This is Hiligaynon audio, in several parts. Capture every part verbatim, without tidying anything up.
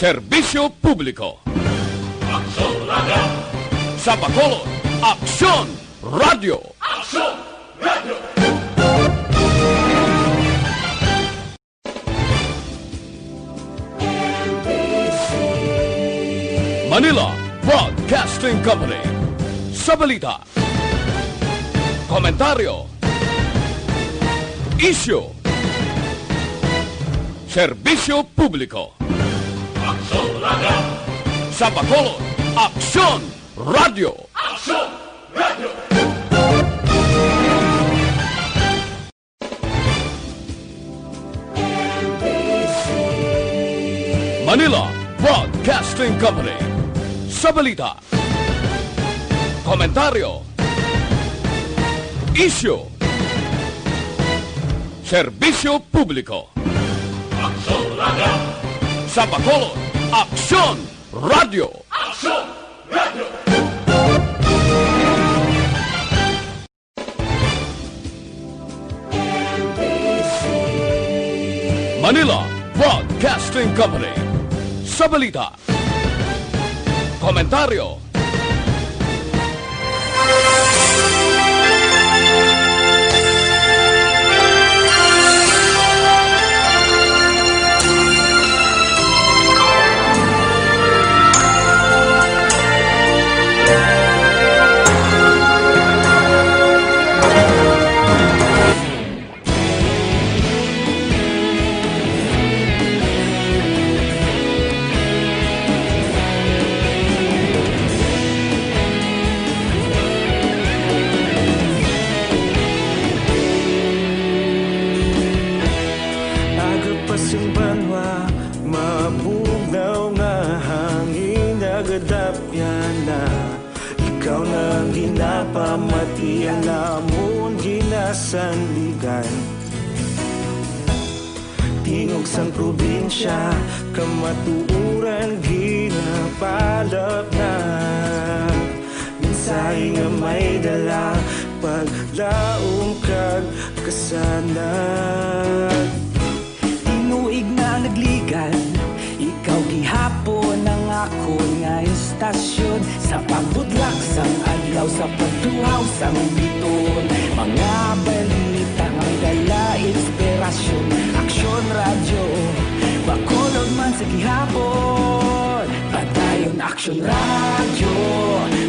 Serbisyo Publiko. Aksyon Radio. Sa Bacolod, Aksyon Radio. Aksyon Radio. Manila Broadcasting Company. Sa balita, komentaryo, isyu, serbisyo publiko. Aksyon Radio. Sa Bacolod, Aksyon Radio. Aksyon Radio. Manila Broadcasting Company. Sa balita, komentaryo, isyu, serbisyo publiko. Aksyon Radio. Sa Bacolod, Aksyon Radio. Aksyon Radio. Manila Broadcasting Company. Sa balita, komentaryo, Aga pa sing banwa, mabugnaw nga hangin, nagadapyan na. Ikaw na ang ginapamati, ang amon ginasandigan. Tingog sang probinsya, kamatuoran ginapalapnag. Mensahe nga may dala, paglaom kag kasanag. Tinuig na nagligan, ikaw gihapon ang akon nga istasyon. Sa pagbutlak sang adlaw, sa pagtuhaw sang biton, mga balita nga may dala inspirasyon. Aksyon Radyo, Bacolod man sa gihapon. Padayon Aksyon Radyo,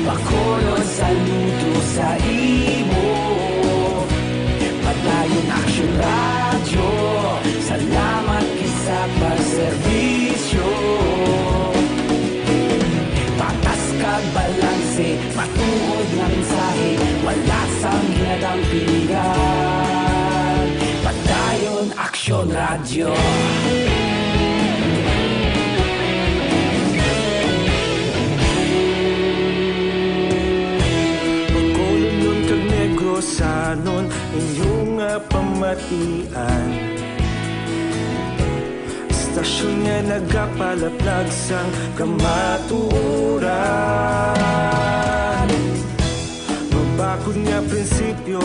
Bacolod, saludo sa imo. Padayon Aksyon Radyo, salamat gid sa pagserbisyo. Patas kag balanse, matuod nga mensahe, wala sang ginadampingan. Padayon Aksyon Radyo. Bacolodnon kag Negrosanon, inyo nga pamatian. Istasyon nga nagapalaplag sang kamatuoran. Mabakod nga prinsipyo,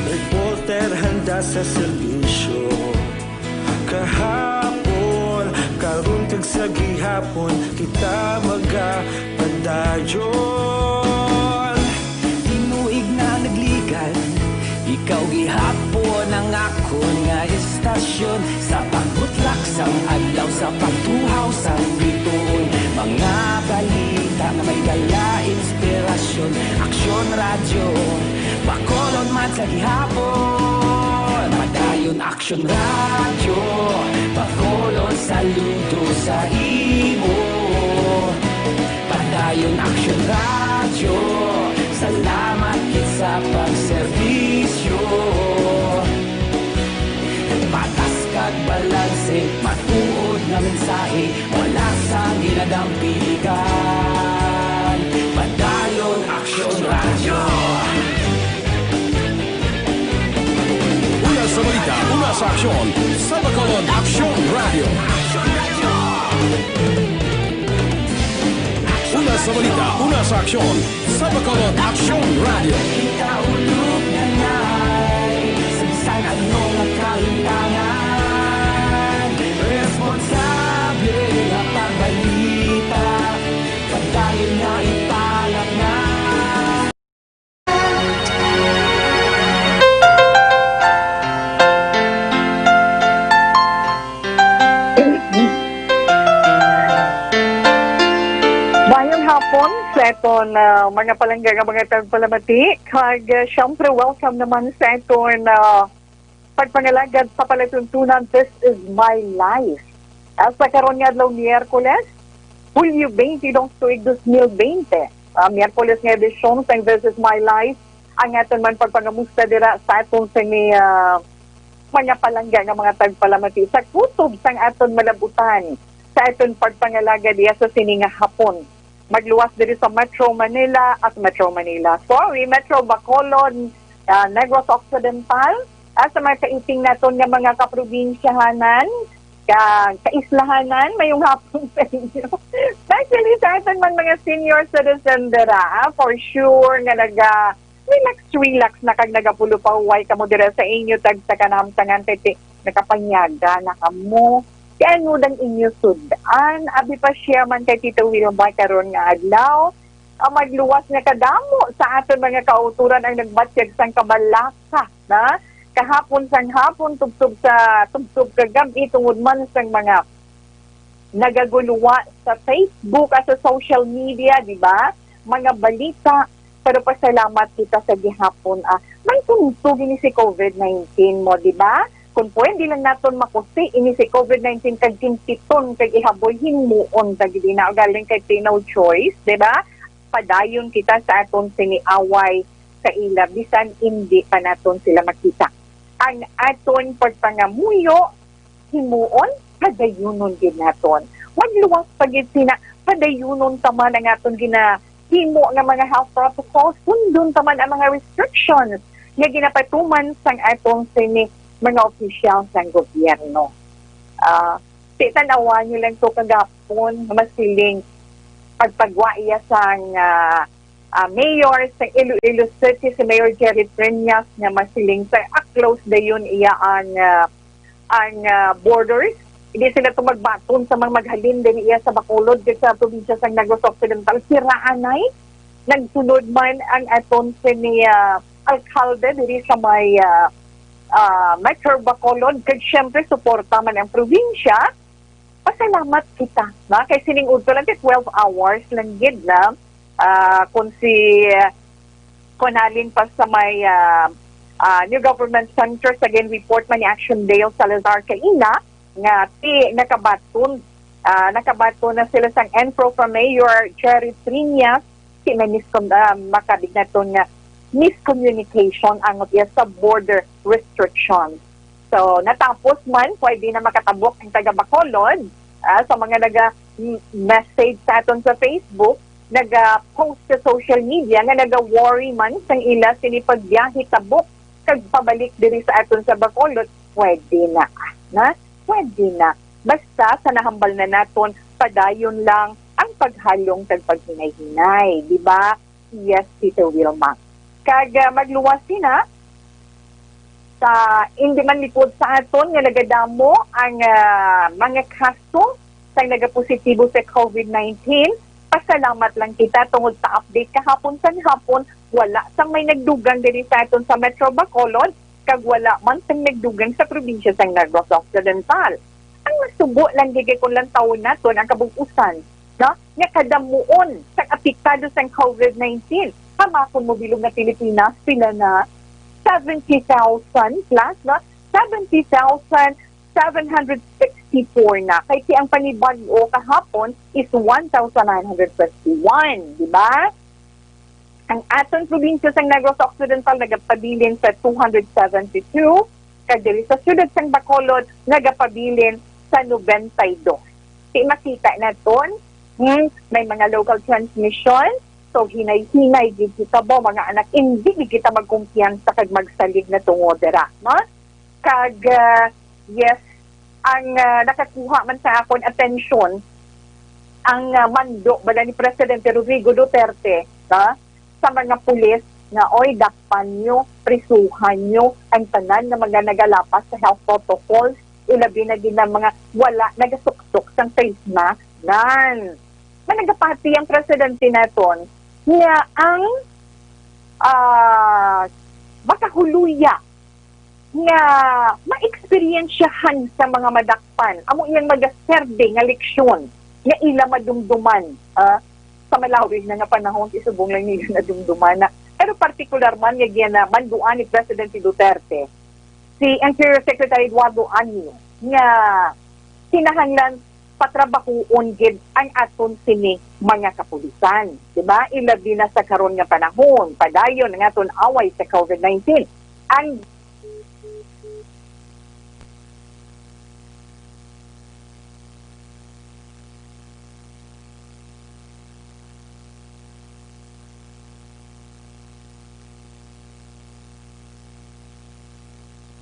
reporter handa sa serbisyo. Kahapon, karon kag sa gihapon, kita magapadayon. Tinuig na nagligan, ikaw gihapon ang akon nga istasyon. Sa pagbutlak sang adlaw, sa pagtuhaw sang bituon, mga balita nga may dala inspirasyon. Aksyon Radyo, Bacolod man sa gihapon. Padayon Aksyon Radyo, Bacolod, saludo sa imo. Padayon Aksyon Radyo, salamat gid sa pagserbisyo. Patas kag balanse, matuod nga mensahe, wala sang ginadampingan. Padayon Aksyon Radyo. Una sa balita, una sa aksyon, sa Bacolod Aksyon Radyo. Una sa balita, una sa aksyon, sa Bacolod Aksyon Radyo. Kita ulog na nay, sa bisan ano nga kalimtangan, responsable nga sa aton, ah, mga palangga nga mga tagpalamati. Kag, ah, syempre, welcome naman sa aton, ah, pagpangalagad sa palatuntunan, This Is My Life. Ah, sa karon nga adlaw, Miyerkules, Hulyo twenty-two, tuig dos mil bente. Ah, Miyerkules nga edisyon sang This Is My Life, ang aton man pagpangamusta dira sa aton sini, ah, mga palangga nga mga tagpalamati sa kutob sang aton malabutan, sa aton pagpangalagad diya sa sini nga hapon. Magluwas diri sa Metro Manila, at Metro Manila, sorry, Metro Bacolod, ah, Negros Occidental, at sa mga kaiting naton nga mga kaprobinsyahanan, ka, kaislahanan, mayong hapon sa inyo. Especially sa aton man mga senior citizen dira, ah, for sure nga naga, relax, relax na kag nagapulupaway kamo dira sa inyo tagsa ka nahamtangan kay ti-, nakapanyaga na kamo. Kay ano lang inyo sud-an? Abi pa siya man kay Tito Wilmar karon nga adlaw, ang magluwas nga kadamo sa aton mga kautoran ang nagbatyag sang kabalaka na kahapon sang hapon, tubtob sa, tubtob kagab-i, tungod man sang mga nagaguluwa sa Facebook at sa social media, di ba? Mga balita. Pero pasalamat kita sa gihapon, ah, may punto gini si covid nineteen mo, di ba? Kung pwede lang naton makusi ini si covid nineteen kag kintiton kag ihaboy, himuon ta gid na, galing kay ti no choice, di ba? Padayon kita sa aton sini away sa ila, bisan hindi pa naton sila makita. Ang aton pagpangamuyo, himuon, padayunon gid naton. Magluwas pa gid sina, padayunon ta man ang aton ginahimo nga mga health protocols, sundon ta man ang mga restrictions nga ginapatuman sang aton sini mga opisyal sang gobyerno. Ah, ti tan-awan niyo lang to kagapon, masiling pagpagwa iya sang, ah, ah, mayor sa Iloilo City, si Mayor Jerry Treñas, nga masiling sa a-close dayon iya ang, ah, ang, ah, borders. Hindi sila to magbaton sa mga maghalin din iya sa Bacolod, kag sa probinsya sa Negros Occidental. Siraanay, nagsunod man ang aton sini, ah, alkalde diri sa may, ah, ah, Metro Bacolod. Kag syempre, suporta man ang probinsya. Pasalamat kita, na? Kay sining udto lang, kay twelve hours lang gid na, ah, kung si, kung halin pa sa may, ah, ah, New Government Center, sa gin-report man ni Action Dale Salazar kaina, nga ti nakabaton, ah, nakabaton na sila sang ENPRO from Mayor Jerry Triñas, ti may miscom-, ah, makabig naton nga miscommunication ang iya sa border restrictions. So, natapos man, pwede na makatabok ang taga Bacolod, ah, sa mga naga m-, message sa aton sa Facebook, naga-post sa social media nga naga-worry man sang ila sini pagbiyahe tabok kag pabalik diri sa aton sa Bacolod, pwede na, na? Pwede na. Basta sa nahambal na naton, padayon lang ang paghalong kag paghinay-hinay, di ba? Yes, Tito Wilma. Kag, ah, magluwas sina sa indi man lipod sa aton nga nagadamo ang, ah, mga kaso sang nagapositibo sa covid nineteen. Pasalamat lang kita tungod sa update kahapon sang hapon, wala sang may nagdugang diri sa aton sa Metro Bacolod, kag wala man sang nagdugang sa probinsya sang Negros Occidental. Ang masubo lang gid kay kung lantawon naton ang kabug-usan, no, nga kadamuon sang apektado sang covid nineteen. Hamakon mo bilog nga Pilipinas, pila na? Seventy thousand plus, no? Seventy thousand seven hundred sixty-four na. Kay ti ang panibag-o kahapon is one thousand nine hundred fifty-one, di ba? Ang aton probinsya sang Negros Occidental nagapabilin sa two hundred seventy-two, kag diri sa siyudad sang Bacolod nagapabilin sa nobenta y dos. Ti makita naton, hmm, may mga local transmission, so hinay-hinay gid kita ba, mga anak, indi gid kita magkumpiyansa kag magsalig na tungod dira, no? Kag, ah, yes, ang, ah, nakakuha man sa akon atensyon ang, ah, mando bala ni Presidente Rodrigo Duterte, ha, sa mga pulis nga, "Oy, dakpan nyo, prisuhan nyo ang tanan nga mga nagalapas sa health protocols, ilabi na gid ang mga wala nagasuksok sang face mask." Nan, managapati ang presidente naton nga ang, ah, makahuluya nga ma-eksperyensyahan sa mga madakpan, amo iyang magaserde nga leksyon nga ila madumduman, ah, sa malawig na nga panahon, isubong lang ninyo nadumduman na. Pero partikular man nga ginamanduan ni Presidente Duterte, si Interior Secretary Eduardo Anyo, nga kinahanglan patrabahuon gid ang aton sini mga kapulisan, di ba? Ilabi na sa karon nga panahon, padayon ang aton away sa covid nineteen. Ang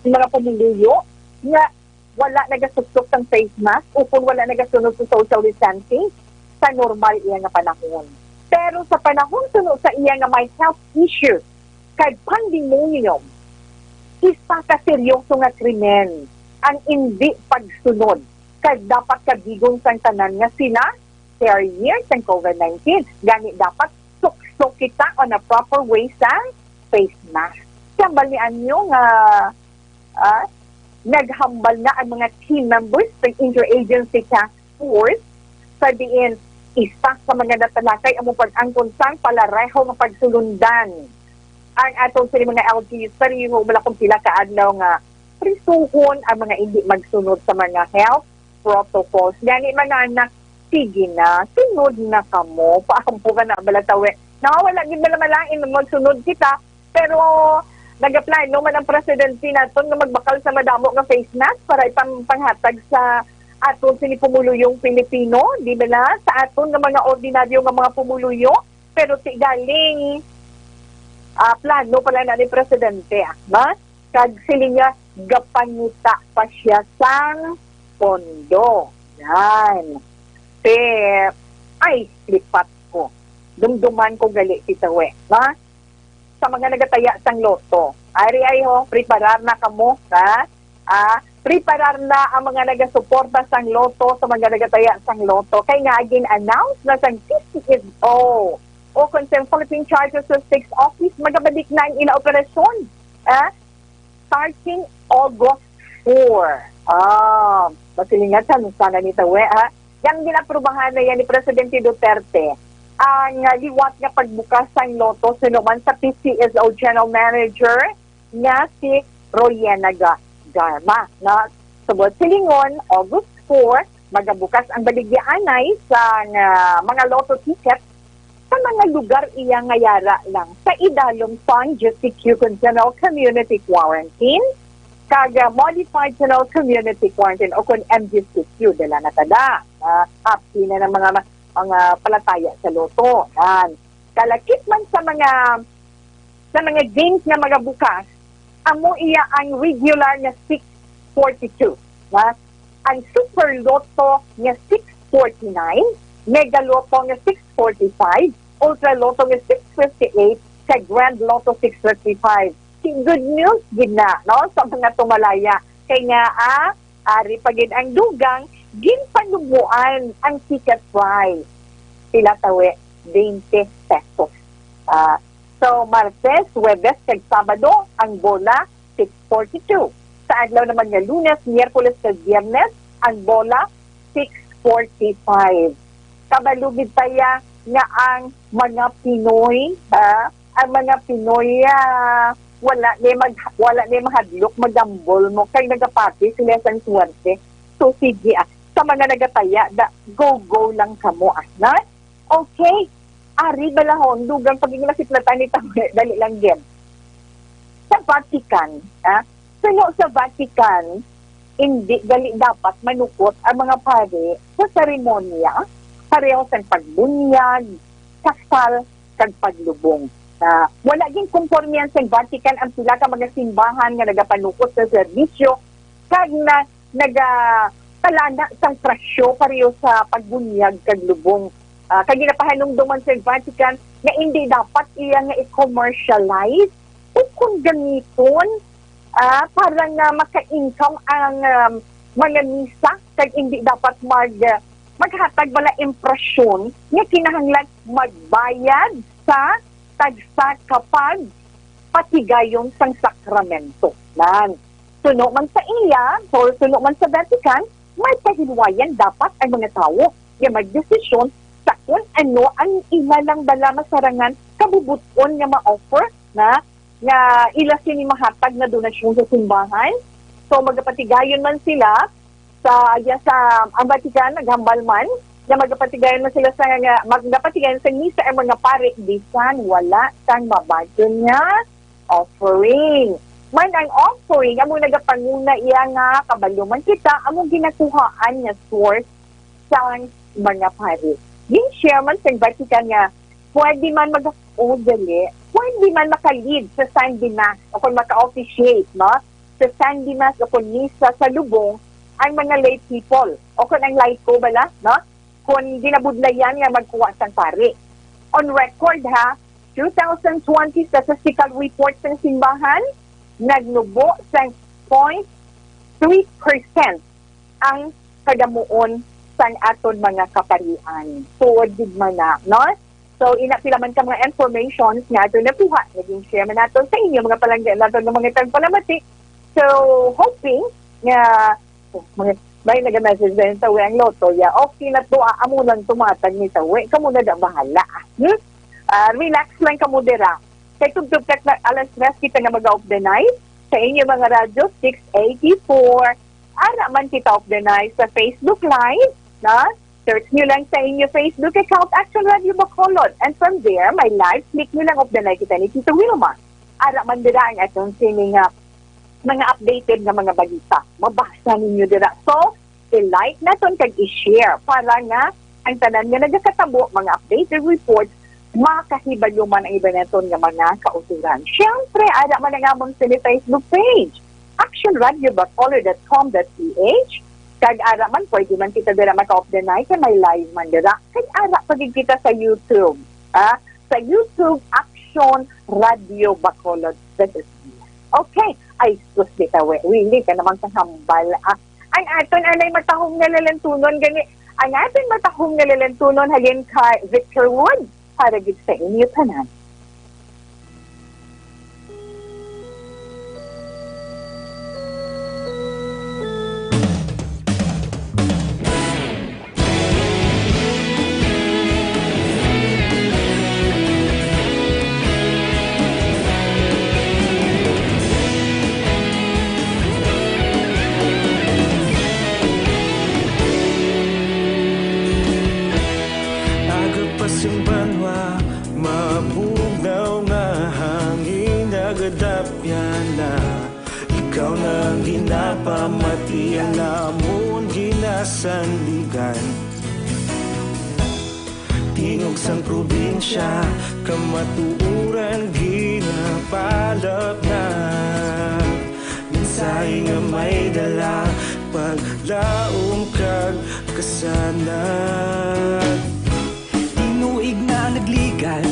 mga pumuluyo nga wala nagasuksok sang face mask o kung wala nagasunod sa social distancing sa normal iya nga panahon. Pero sa panahon suno sa iya nga may health issue kag pandemonium, isa ka seryoso nga krimen ang indi pagsunod kag dapat kabigon sang tanan nga sila carrier sang covid nineteen. Gani dapat suksok kita on a proper way sang face mask. Sambal ni Anyo nga, ah, naghambal na ang mga team members sa Interagency Task Force sa diin isa sa mga natalakay amo pag-angkon sang palareho nga pagsulundan ang aton sini mga L G Us pareho wala kung pila ka adlaw nga prisuhon ang mga hindi magsunod sa mga health protocols. Gani, mga anak, sige na, sunod na kamo. Paampo ka na, balatawi. Nawawala gid bala malain magsunod kita, pero nagaplano man ang presidente naton nga magbakal sa madamo nga face mask para ipanghatag sa aton sini pumuluyong Pilipino, di ba na? Sa aton nga mga ordinaryo nga mga pumuluyo, pero ti galing ah, plano pala na ni presidente, ah, ba? Kag siling niya, gapangita pa siya sang pondo. Yan. Te, ay, lipat ko. Dumduman ko gali si Tawe, ha? Sa mga nagataya sang loto. Ari ay ho, preparar na kamo, ha? Ah, preparar na ang mga nagasuporta sang loto sa mga nagataya sang loto. Kay nga, gin-announce na sang P C S O o kung sa Philippine Charter Statistics Office, magabalik na ang ila operasyon. Ah, starting August four. Ah, masilingat sa sana ni Tawe, ha? Yang ginaprubahan na yan ni Presidente Duterte, ang, ah, liwat nga pagbukas sang loto suno man sa P C S O General Manager nga si Royena Ga-, Garma, no? Subot silingon, August four, magabukas ang baligyaanay sang, ah, mga lotto ticket sa mga lugar iya nga yara lang sa idalom sang G C Q kon General Community Quarantine kag, ah, Modified General Community Quarantine o kon M G C Q dala na tada. Ah, apil na ng mga, mga palataya sa loto. Yan. Kalakip man sa mga sa mga games nga magabukas, amo iya ang regular nga six forty-two, ha? Ang Super Lotto nga six forty-nine, Mega Lotto nga six forty-five, Ultra Lotto nga six fifty-eight, kag Grand Lotto six fifty-five. Si good news gid na, no, sa mga tumalaya. Kay nga, ah, ari pa gid ang dugang, ginpanuboan ang ticket price. Pila tawi? Twenty pesos. Ah, so, Martes, Huwebes, kag Sabado, ang bola, six forty-two. Sa adlaw naman nga Lunes, Miyerkules, kag Biyernes, ang bola, six forty-five. Kabalo gid ta ya nga ang mga Pinoy, ha, ang mga Pinoy, ah, wala ni mag-, wala ni mahadlok, magambol mo, kay nagapati sila sang swerte. So, sige, ah, sa mga nagataya, da, go, go lang kamo, ah, na? Okay, ari balahon, dugang pagiging nasiplatan ni Tawe, dali lang gid. Sa Vatican, ah, suno sa Vatican, hindi gali dapat manukot ang mga pari sa seremonya, pareho sang pagbunyag, kasal, kag paglubong. Ah, wala gin kompormihan sang Vatican ang pila ka mga simbahan nga nagapanukot sa serbisyo kag na, nagatalana sang presyo pareho sa pagbunyag kag lubong. Ah, kag ginapahanumdoman sa Vatican nga indi dapat iya nga i-commercialize o kon gamiton, ah, para nga maka-income ang, um, mga misa, kag indi dapat mag-, maghatag bala impresyon nga kinahanglan magbayad sa tagsa ka pagpatigayon sang sakramento. Nan, suno man sa iya, or suno man sa Vatican, may kahilwayan dapat ang mga tawo nga magdesisyon sa kung ano ang ila lang bala masarangan, kabubot-on nga ma-offer na, nga ila sini mahatag na donasyon sa simbahan. So, magapatigayon man sila sa, ya sa, ang Vatican, naghambal man nga magapatigayon man sila sa, nga, magapatigayon sa misa ang mga pari, bisan wala sang mabaton nga offering. Man ang offering, amo nagapanguna iya nga kabalo man kita, amo ginakuhaan nga source sang mga pari. Gin-share man sa Vatican nga pwede man mag-, oh, dali, pwede man maka-lead sa Sunday Mass o kung maka-officiate, no? Sa Sunday Mass o kung misa sa lubong ang mga lay people o kung ang laiko bala, no? Kung ginabudlayan nga magkuha sang pari. On record, ha, two thousand twenty statistical report sang simbahan, nagnubo sang point three percent ang kadamuon sang aton mga kaparian. Tuod gid man na, no? So, ina pila man ka mga informations nga aton nakuha, naging share man nato sa inyo, mga palangga naton nga mga tagpalamati. So, hoping nga, oh, mga, may naga-message na yung tawi ang lotto, ya, okay na to, ah, amo lang tumatag ni tawi, kamo na da bahala. Hmm? Ah, relax lang kamo dira. Kay tugtog kat na alas tres kita nga mag-off the night sa inyo mga radyo, six eighty-four. Ara man kita off the night sa Facebook Live, na? Search nyo lang sa inyo Facebook account, Action Radio Bacolod. And from there, may live, click nyo lang off the night kita ni Tito Wilma. Ara man dira ang atong sini nga mga updated nga mga balita. Mabasa ninyo dira. So, i-like naton kag i-share para nga ang tanan nga nagakatabo, mga updated reports, makahibalo man ang iban naton nga mga kauturan. Siyempre, ara man ang among sini Facebook page, action radio bacolod dot com dot P H. Kag ara man, pwede man kita dira maka-off the night, kay may live man dira. Kag ara pa gid kita sa YouTube. Ah, sa YouTube, Action Radio Bacolod. This is me. Okay. Ay, sus, di ka, we-, wili ka naman sa hambal. Ah, ang aton anay matahom nga lalantunon gani, ang aton matahom nga lalantunon halin kay Victor Wood, para gid sa inyo tanan. Aga pa sing banwa, mabugnaw nga hangin nagadapyan na. Ikaw na ang ginapamati, ang amon ginasandigan. Tingog sang probinsya, kamatuoran ginapalapnag. Mensahe nga may dala, paglaom kag kasanag. Tinuig na nagligan,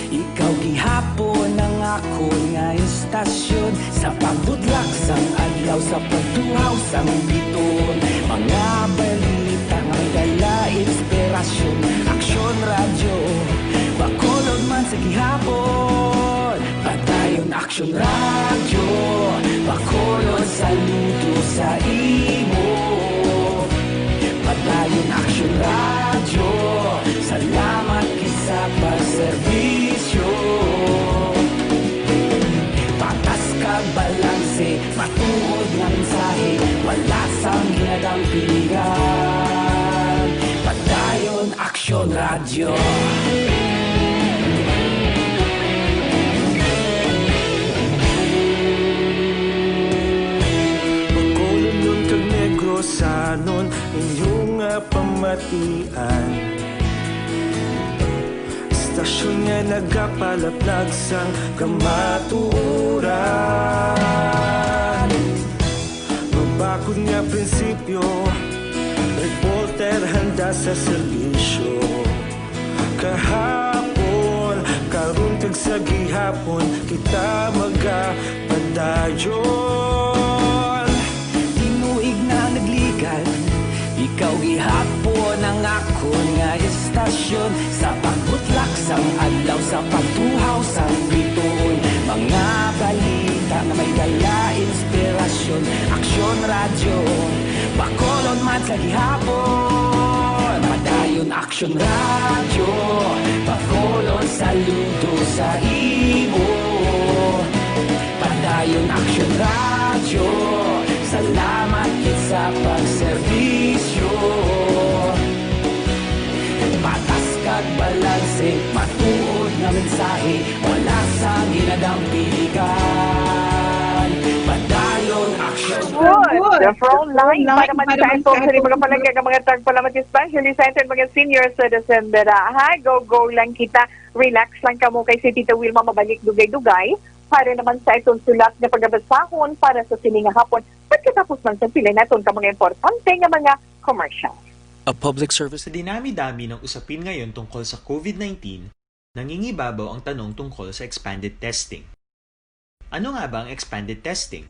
ikaw gihapon ang akon nga istasyon. Sa pagbutlak sang adlaw, sa pagtuhaw sang bituon, mga balita nga dala inspirasyon. Aksyon Radyo, Bacolod man sa gihapon. Padayon Aksyon Radyo, Bacolod, saludo sa imo. Padayon Aksyon Radyo, salamat gid sa pagserbisyo. Patas kag balanse, matuod nga mensahe, wala sang ginadampigan. Padayon Aksyon Radyo. Bacolodnon kag Negrosanon, inyo nga pamatian. Istasyon nga nagapalaplag sang kamatuoran. Mabakod nga prinsipyo, reporter handa sa serbisyo. Kahapon, karon kag sa gihapon, kita magapadayon. Tinuig na nagligan, ikaw gihapon ang akon nga istasyon. Sa pagbutlak sang adlaw, sa pagtuhaw sang bituon, mga balita nga may dala inspirasyon. Aksyon Radyo, Bacolod man sa gihapon. Padayon Aksyon Action Radio, pakulon saludo sa imo. Padayon Action Radio, salamat gid sa pagserbisyo. Patas kag balanse, matuod nga mensahe, wala sang ginadang pilikan. Padayon Action. Good. The front line para man sa itong sa mga palangga nga mga tagpalamat, especially sa aton mga senior citizen dira. Ha, go, go lang kita. Relax lang kamo kay si Tita Wilma mabalik dugay-dugay para naman sa itong sulat nga pagabasahon para sa sini nga hapon. Pagkatapos man sa pila naton ka mga importante nga mga commercial. A public service. Sa dinami-dami ng usapin ngayon tungkol sa COVID nineteen, nangingibabaw ang tanong tungkol sa expanded testing. Ano nga ba ang expanded testing?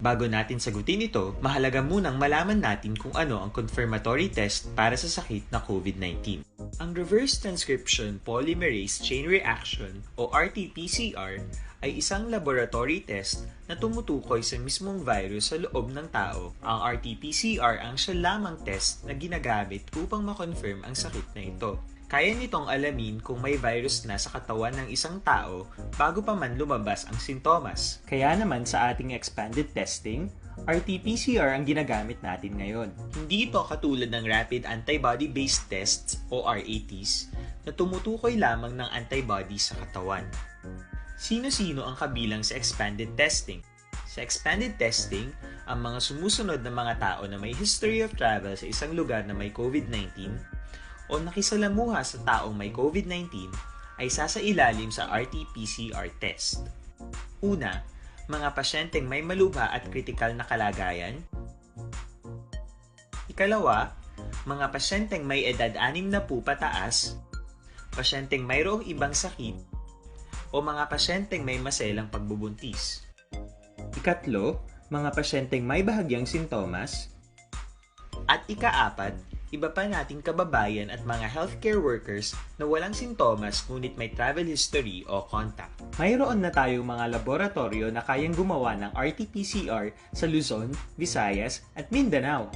Bago natin sagutin ito, mahalaga munang malaman natin kung ano ang confirmatory test para sa sakit na COVID nineteen. Ang reverse transcription polymerase chain reaction o R T P C R ay isang laboratory test na tumutukoy sa mismong virus sa loob ng tao. Ang R T P C R ang siya lamang test na ginagamit upang ma-confirm ang sakit na ito. Kaya nitong alamin kung may virus na sa katawan ng isang tao bago pa man lumabas ang sintomas. Kaya naman sa ating expanded testing, R T P C R ang ginagamit natin ngayon. Hindi ito katulad ng rapid antibody-based tests o R A Ts na tumutukoy lamang ng antibody sa katawan. Sino-sino ang kabilang sa expanded testing? Sa expanded testing, ang mga sumusunod na mga tao na may history of travel sa isang lugar na may COVID nineteen o nakisalamuha sa taong may COVID nineteen ay sasailalim sa R T P C R test. Una, mga pasyenteng may malubha at kritikal na kalagayan. Ikalawa, mga pasyenteng may edad anim na po pataas, pasyenteng mayroong ibang sakit, o mga pasyenteng may maselang pagbubuntis. Ikatlo, mga pasyenteng may bahagyang sintomas. At ikaapat, iba pa nating kababayan at mga healthcare workers na walang sintomas ngunit may travel history o contact. Mayroon na tayong mga laboratoryo na kayang gumawa ng R T P C R sa Luzon, Visayas, at Mindanao.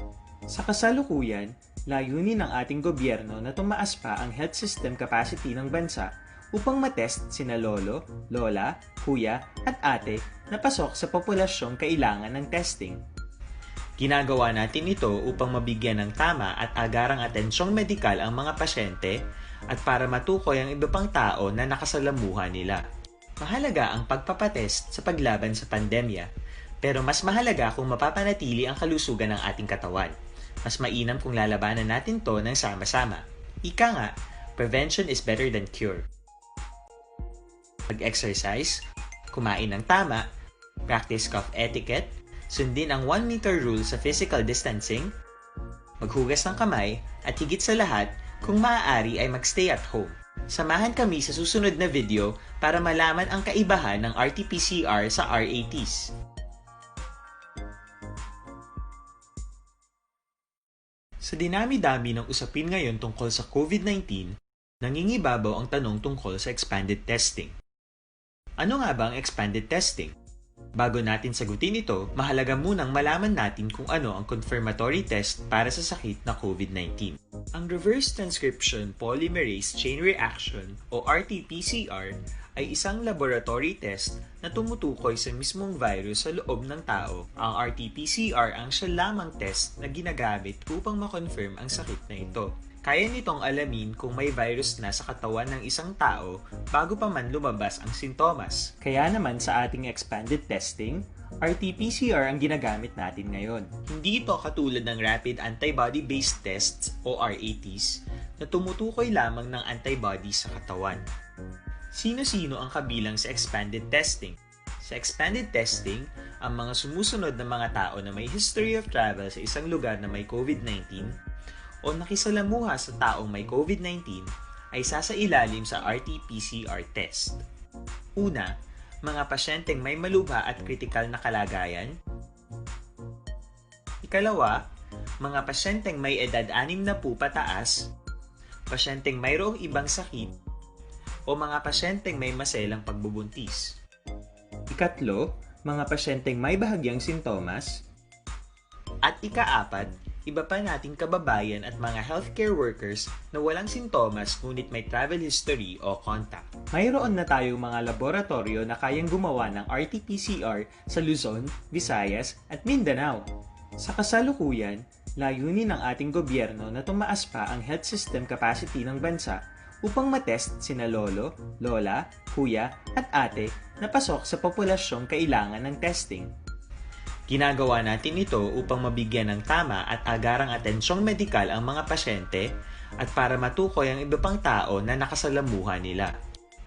Sa kasalukuyan, layunin ng ating gobyerno na tumaas pa ang health system capacity ng bansa upang matest sina lolo, lola, kuya, at ate na pasok sa populasyong kailangan ng testing. Ginagawa natin ito upang mabigyan ng tama at agarang atensyong medikal ang mga pasyente at para matukoy ang iba pang tao na nakasalamuha nila. Mahalaga ang pagpapatest sa paglaban sa pandemya, pero mas mahalaga kung mapapanatili ang kalusugan ng ating katawan. Mas mainam kung lalabanan natin to ng sama-sama. Ika nga, prevention is better than cure. Mag-exercise, kumain ng tama, practice cough etiquette, sundin ang one meter rule sa physical distancing, maghugas ng kamay, at higit sa lahat, kung maaari ay mag-stay at home. Samahan kami sa susunod na video para malaman ang kaibahan ng R T P C R sa R A Ts. Sa dinami-dami ng usapin ngayon tungkol sa COVID nineteen, nangingibabaw ang tanong tungkol sa expanded testing. Ano nga ba ang expanded testing? Bago natin sagutin ito, mahalaga munang malaman natin kung ano ang confirmatory test para sa sakit na COVID nineteen. Ang reverse transcription polymerase chain reaction o R T P C R ay isang laboratory test na tumutukoy sa mismong virus sa loob ng tao. Ang R T P C R ang siya lamang test na ginagamit upang ma-confirm ang sakit na ito. Kaya nitong alamin kung may virus na sa katawan ng isang tao bago pa man lumabas ang sintomas. Kaya naman sa ating expanded testing, R T P C R ang ginagamit natin ngayon. Hindi ito katulad ng rapid antibody-based tests o R A Ts na tumutukoy lamang ng antibody sa katawan. Sino-sino ang kabilang sa expanded testing? Sa expanded testing, ang mga sumusunod na mga tao na may history of travel sa isang lugar na may COVID nineteen o nakisalamuha sa taong may COVID nineteen ay sasailalim sa R T P C R test. Una, mga pasyenteng may malubha at kritikal na kalagayan. Ikalawa, mga pasyenteng may edad anim na po pataas, pasyenteng mayroong ibang sakit, o mga pasyenteng may maselang pagbubuntis. Ikatlo, mga pasyenteng may bahagyang sintomas. At ikaapat, Iba pa nating kababayan at mga healthcare workers na walang sintomas ngunit may travel history o contact. Mayroon na tayong mga laboratoryo na kayang gumawa ng R T P C R sa Luzon, Visayas, at Mindanao. Sa kasalukuyan, layunin ng ating gobyerno na tumaas pa ang health system capacity ng bansa upang matest sina lolo, lola, kuya, at ate na pasok sa populasyong kailangan ng testing. Ginagawa natin ito upang mabigyan ng tama at agarang atensyong medikal ang mga pasyente at para matukoy ang iba pang tao na nakasalamuha nila.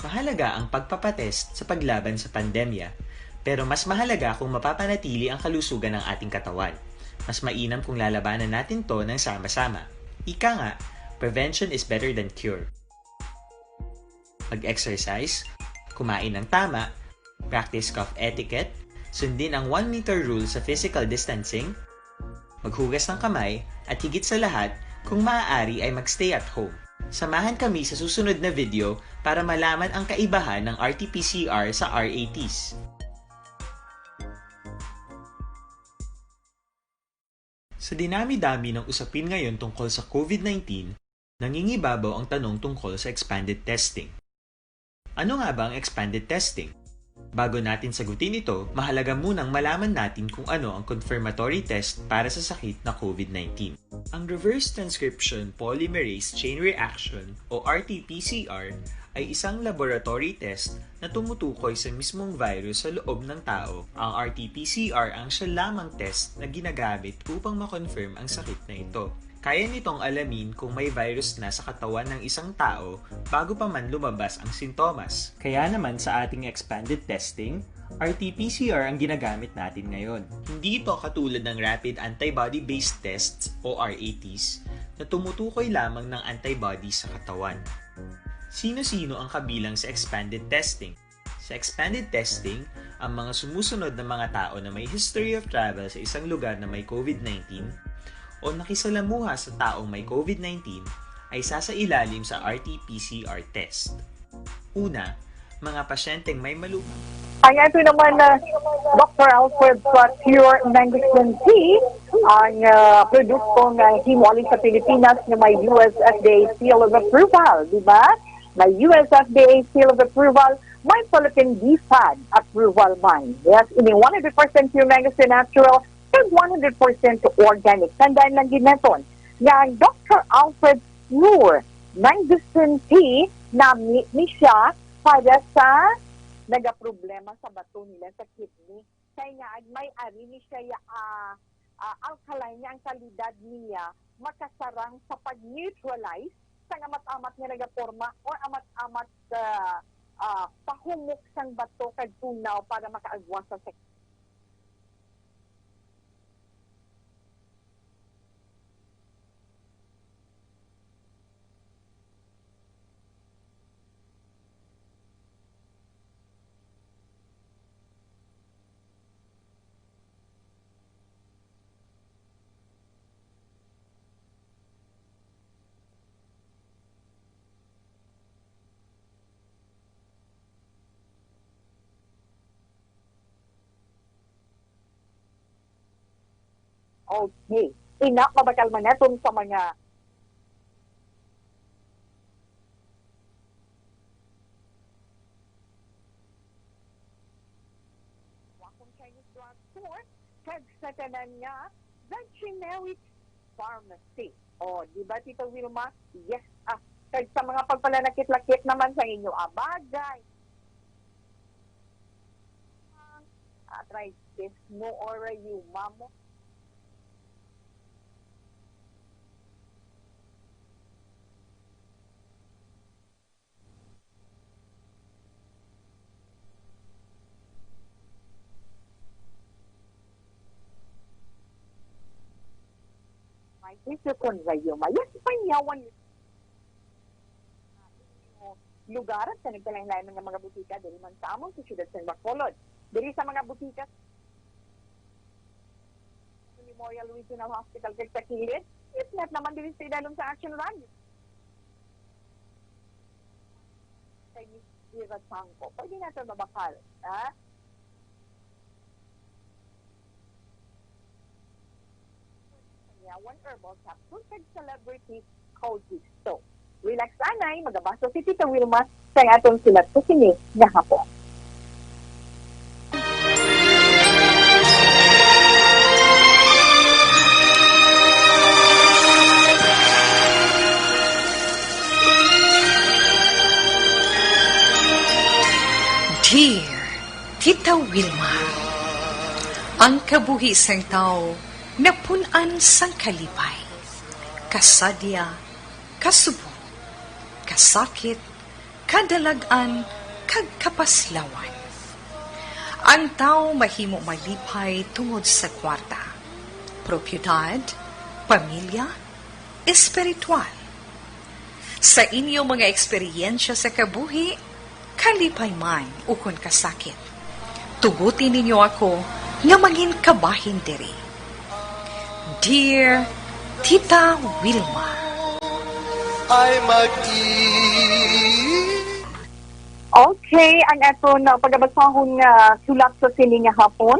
Mahalaga ang pagpapatest sa paglaban sa pandemya, pero mas mahalaga kung mapapanatili ang kalusugan ng ating katawan. Mas mainam kung lalabanan natin 'to ng sama-sama. Ika nga, prevention is better than cure. Mag-exercise, kumain ng tama, practice cough etiquette, sundin ang one meter rule sa physical distancing, maghugas ng kamay, at higit sa lahat, kung maaari ay mag-stay at home. Samahan kami sa susunod na video para malaman ang kaibahan ng R T P C R sa R A Ts. Sa dinami-dami ng usapin ngayon tungkol sa COVID nineteen, nangingibabaw ang tanong tungkol sa expanded testing. Ano nga ba ang expanded testing? Bago natin sagutin ito, mahalaga munang malaman natin kung ano ang confirmatory test para sa sakit na COVID nineteen. Ang reverse transcription polymerase chain reaction o R T P C R ay isang laboratory test na tumutukoy sa mismong virus sa loob ng tao. Ang R T P C R ang siya lamang test na ginagamit upang ma-confirm ang sakit na ito. Kaya nitong alamin kung may virus na sa katawan ng isang tao bago pa man lumabas ang sintomas. Kaya naman sa ating expanded testing, R T P C R ang ginagamit natin ngayon. Hindi ito katulad ng rapid antibody-based tests o R A Ts na tumutukoy lamang ng antibody sa katawan. Sino-sino ang kabilang sa expanded testing? Sa expanded testing, ang mga sumusunod na mga tao na may history of travel sa isang lugar na may COVID nineteen o nakisalamuha sa taong may COVID nineteen ay sasailalim sa R T P C R test. Una, mga pasyenteng may malu- Ang ato naman na Doctor Alfred Pure Mangosteen Tea, ang ah, produkto nga himualin sa Pilipinas nga may U S F D A seal of approval, di ba? May U S F D A seal of approval, may Philippine D fad approval man. Yes, ini one hundred percent pure mango natural kag one hundred percent organic. Tandaan lang gid naton nga ang Doctor Alfred Pure Mangosteen Tea, nami ni siya para sa nagaproblema sa bato nila sa kidney. Kay nga may ari ni siya ya, ah, ah, alkaline nga ang kalidad niya makasarang sa pag-neutralize sang amat-amat nga nagaporma or amat-amat, ah, ah, pahumok sang bato kag tunaw para makaagwa sa sek- Okay. Ina, mabakal man naton sa mga Wakong Chinese drugstore, kag sa tanan nga the generic pharmacy. O, di ba, Tito Wilma? Yes, ah, kag sa mga pagpalanakit-lakit naman sa inyo, ah, bagay. Arthritis mo or rayuma mo. May isip kon rayuma. Yes, panyawan lugar sa nagkalain-lain nga mga butika diri man sa amon sa siyudad sa Bacolod. Diri sa mga butika Memorial Regional Hospital kag sa kilid, if not naman diri sa idalom sa Action Rally. Kay Miss Vera Chanco. Pwede nato mabakal, ha? One herbal capsule kag celebrity Kojic soap. Relax anay, magabaso si Tita Wilma sa atong sulat sa sini nga hapon. Dear Tita Wilma, ang kabuhi sang tawo napun-an sang kalipay, kasadya, kasubong, kasakit, kadalag-an, kag kapaslawan. Ang tawo mahimo malipay tungod sa kwarta, propiedad, pamilya, espiritual. Sa inyo mga eksperyensya sa kabuhi, kalipay man ukon kasakit, tuguti ninyo ako nga mangin kabahin diri. Dear Tita Wilma. Ay mag-i- Okay, ang aton, uh, pagabasahon nga sulat sa sini nga hapon.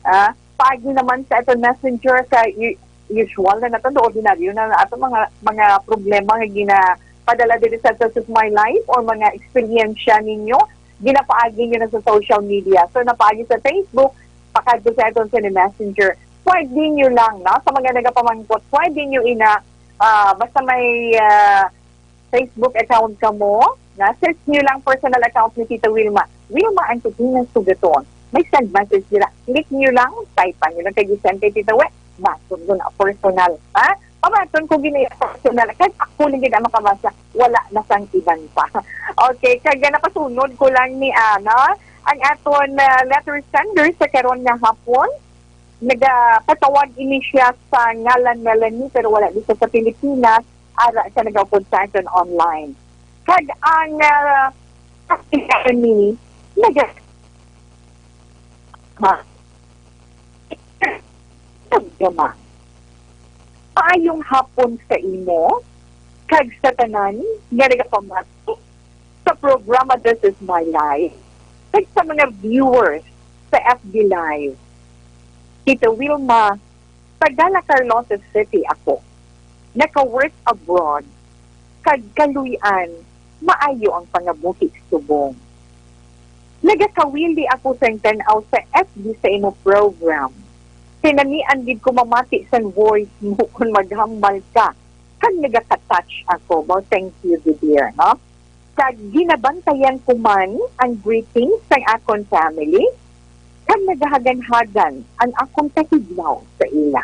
Ah, paagi naman sa aton messenger sa u-, usual na naton, ordinaryo na aton mga, mga problema nga ginapadala diri sa This Is My Life or mga eksperyensya ninyo, ginapaagi nyo na sa social media. So, napaagi sa Facebook, pakadto sa aton sa messenger. Pwede nyo lang, no? Sa mga nagapamangkot, pwede nyo ina, ah, basta may, ah, Facebook account ka mo, na search nyo lang personal account ni Tita Wilma. Wilma ang Tuginang Sugaton. May send message nila. Click nyo lang, type nyo lang kay send kay Tita Wi. Basog na personal. Ha? Pabaton ko gini personal. Kahit ako lang gid ang makabasa, wala na sang iban pa. Okay, kag napasunod ko lang ni Ana, ang aton, ah, letter sender sa karon nga hapon. Nagapatawag ini siya sa ngalan Melanie, pero wala dito sa Pilipinas. Ara siya nagaupod sa aton online. Kag ang, ah, ni naga-, ma-, Maayong hapon sa imo kag sa tanan nga nagapamati sa programa This Is My Life, kag sa mga viewers sa F B Live. Tita Wilma, taga La Carlota City ako. Naka-work abroad, kag kaluy-an, maayo ang pangabuhi subong. Nagakawili ako sang tan-aw sa F B sa imo program. Kinamian gid ko mamati sang voice mo kon maghambal ka, kag nagaka-touch ako. Mao, thank you, dear, no? Kag ginabantayan ko man ang greetings sang akon family, kag nagahagan-hagan ang akon kahidlaw sa ila.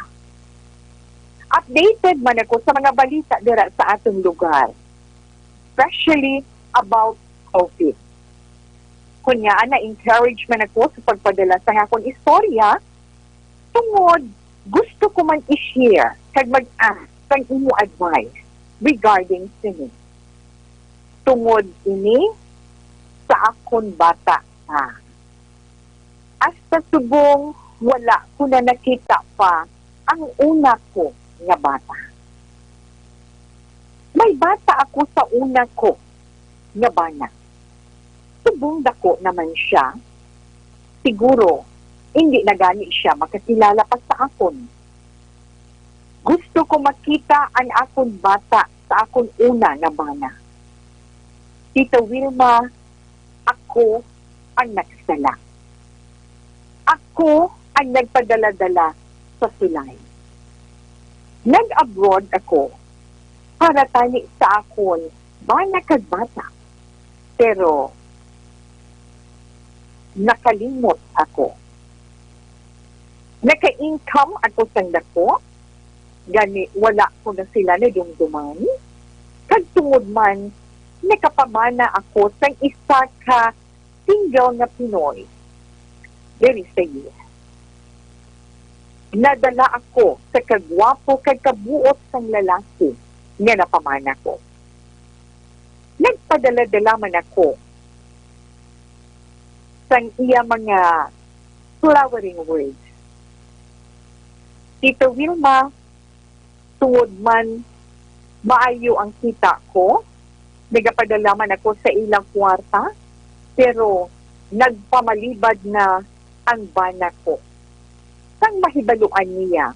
Updated man ako sa mga balita dira sa aton lugar, especially about COVID. Kunya, na-encourage man ako sa pagpadala sang akon istorya, tungod gusto ko man i-share kag mag-ask sang imo advice regarding sini. Tungod ini sa akon bata pa. Hasta subong wala ko na nakita pa ang una ko nga bata. May bata ako sa una ko nga bana. Subong dako naman siya, siguro indi na gani siya makakilala pa sa akon. Gusto ko makita ang akon bata sa akon una nga bana. Tita Wilma, ako ang nagsala. Ako ang nagpadala-dala sa sulay. Nag-abroad ako para tani sa akon bana kag bata. Pero nakalimot ako. Naka-income ako sang dako, gani wala ko na sila nadumduman. Kag tungod man, nakapamana ako sang isa ka single nga Pinoy diri sa U S. Nadala ako sa kagwapo kag kabuot sang lalaki nga napamana ko. Nagpadala-dala man ako sang iya mga flowering words. Tita Wilma, tungod man maayo ang kita ko, nagapadala man ako sa ilang kwarta, pero nagpamalibad na ang bana ko. Sang mahibaluan niya,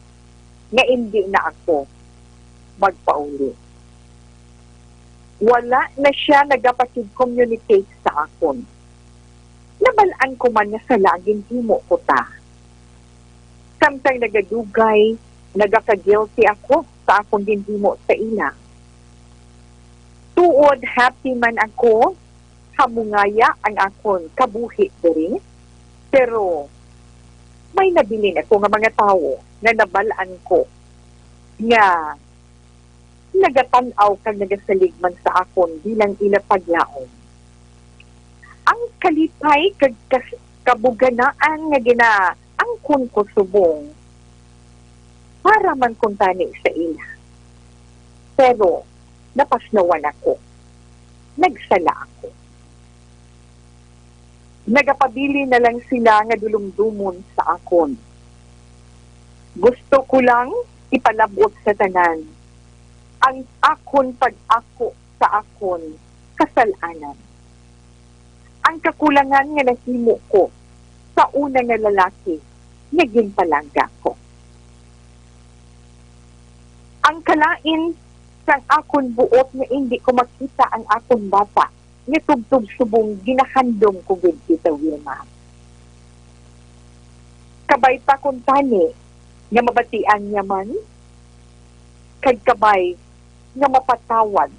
nga indi na ako magpauli. Wala na sia nagapakig-communicate sa akon. Nabal-an ko man nga sala ang ginhimo ko ta. Samtang nagadugay, nagaka-guilty ako sa akon ginhimo sa ila. Tuod happy man ako, hamungaya ang akon kabuhi diri, pero may nabilin ako nga mga tawo nga nabal-an ko nga nagatan-aw kag nagasalig man sa akon bilang ila paglaom. Ang kalipay kag kas-, kabuganaan nga ginaangkon ko subong para man kuntani sa ila. Pero napaslawan ako. Nagsala ako. Nagapabilin na lang sila nga dulumdomon sa akon. Gusto ko lang ipalab-ot sa tanan ang akon pag-ako sa akon kasal-anan, ang kakulangan nga nahimo ko sa una nga lalaki nga ginpalangga ko. Ang kalain sang akon buot nga indi ko makita ang akon bata nga tubtob subong ginahandom ko gid, Tita Wilma. Kabay pa kuntani nga mabatian niya man, kag kabay nga mapatawad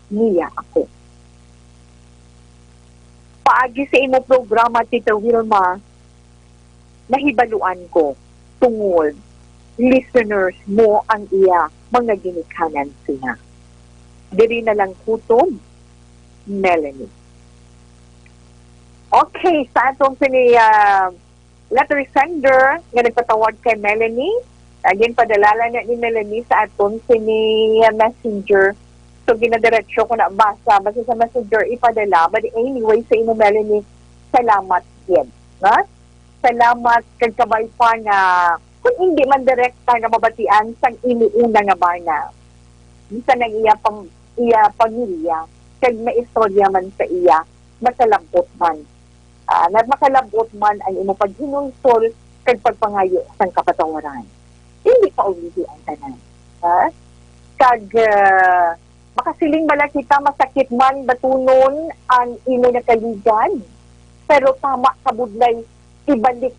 niya ako. Paagi sa imo programa, Tita Wilma, nahibaluan ko tungod listeners mo ang iya mga ginikanan sina. Diri na lang kutob, Melanie. Okay, sa atong sini, ah, letter sender nga nagpatawag kay Melanie, again, padalala na ni Melanie sa aton sini, ah, messenger. So, ginadiretso ko na basa, basta sa messenger, ipadala. But anyway, sa imo, Melanie, salamat gid, ha? Salamat kag kabay pa nga kung hindi man direkta nga mabatian sang imo una nga bana, bisan ang iya pam-, iya pamilya, kag maistorya man sa iya, makalab-ot man. Ah, na makalab-ot man ang imo paghinulsol kag pagpangayo sang kapatawaran. Hindi pa ulihi ang tanan. Ha? Kag, ah, makasiling bala kita, masakit man batunon ang imo nakaligad, pero tama ka budlay ibalik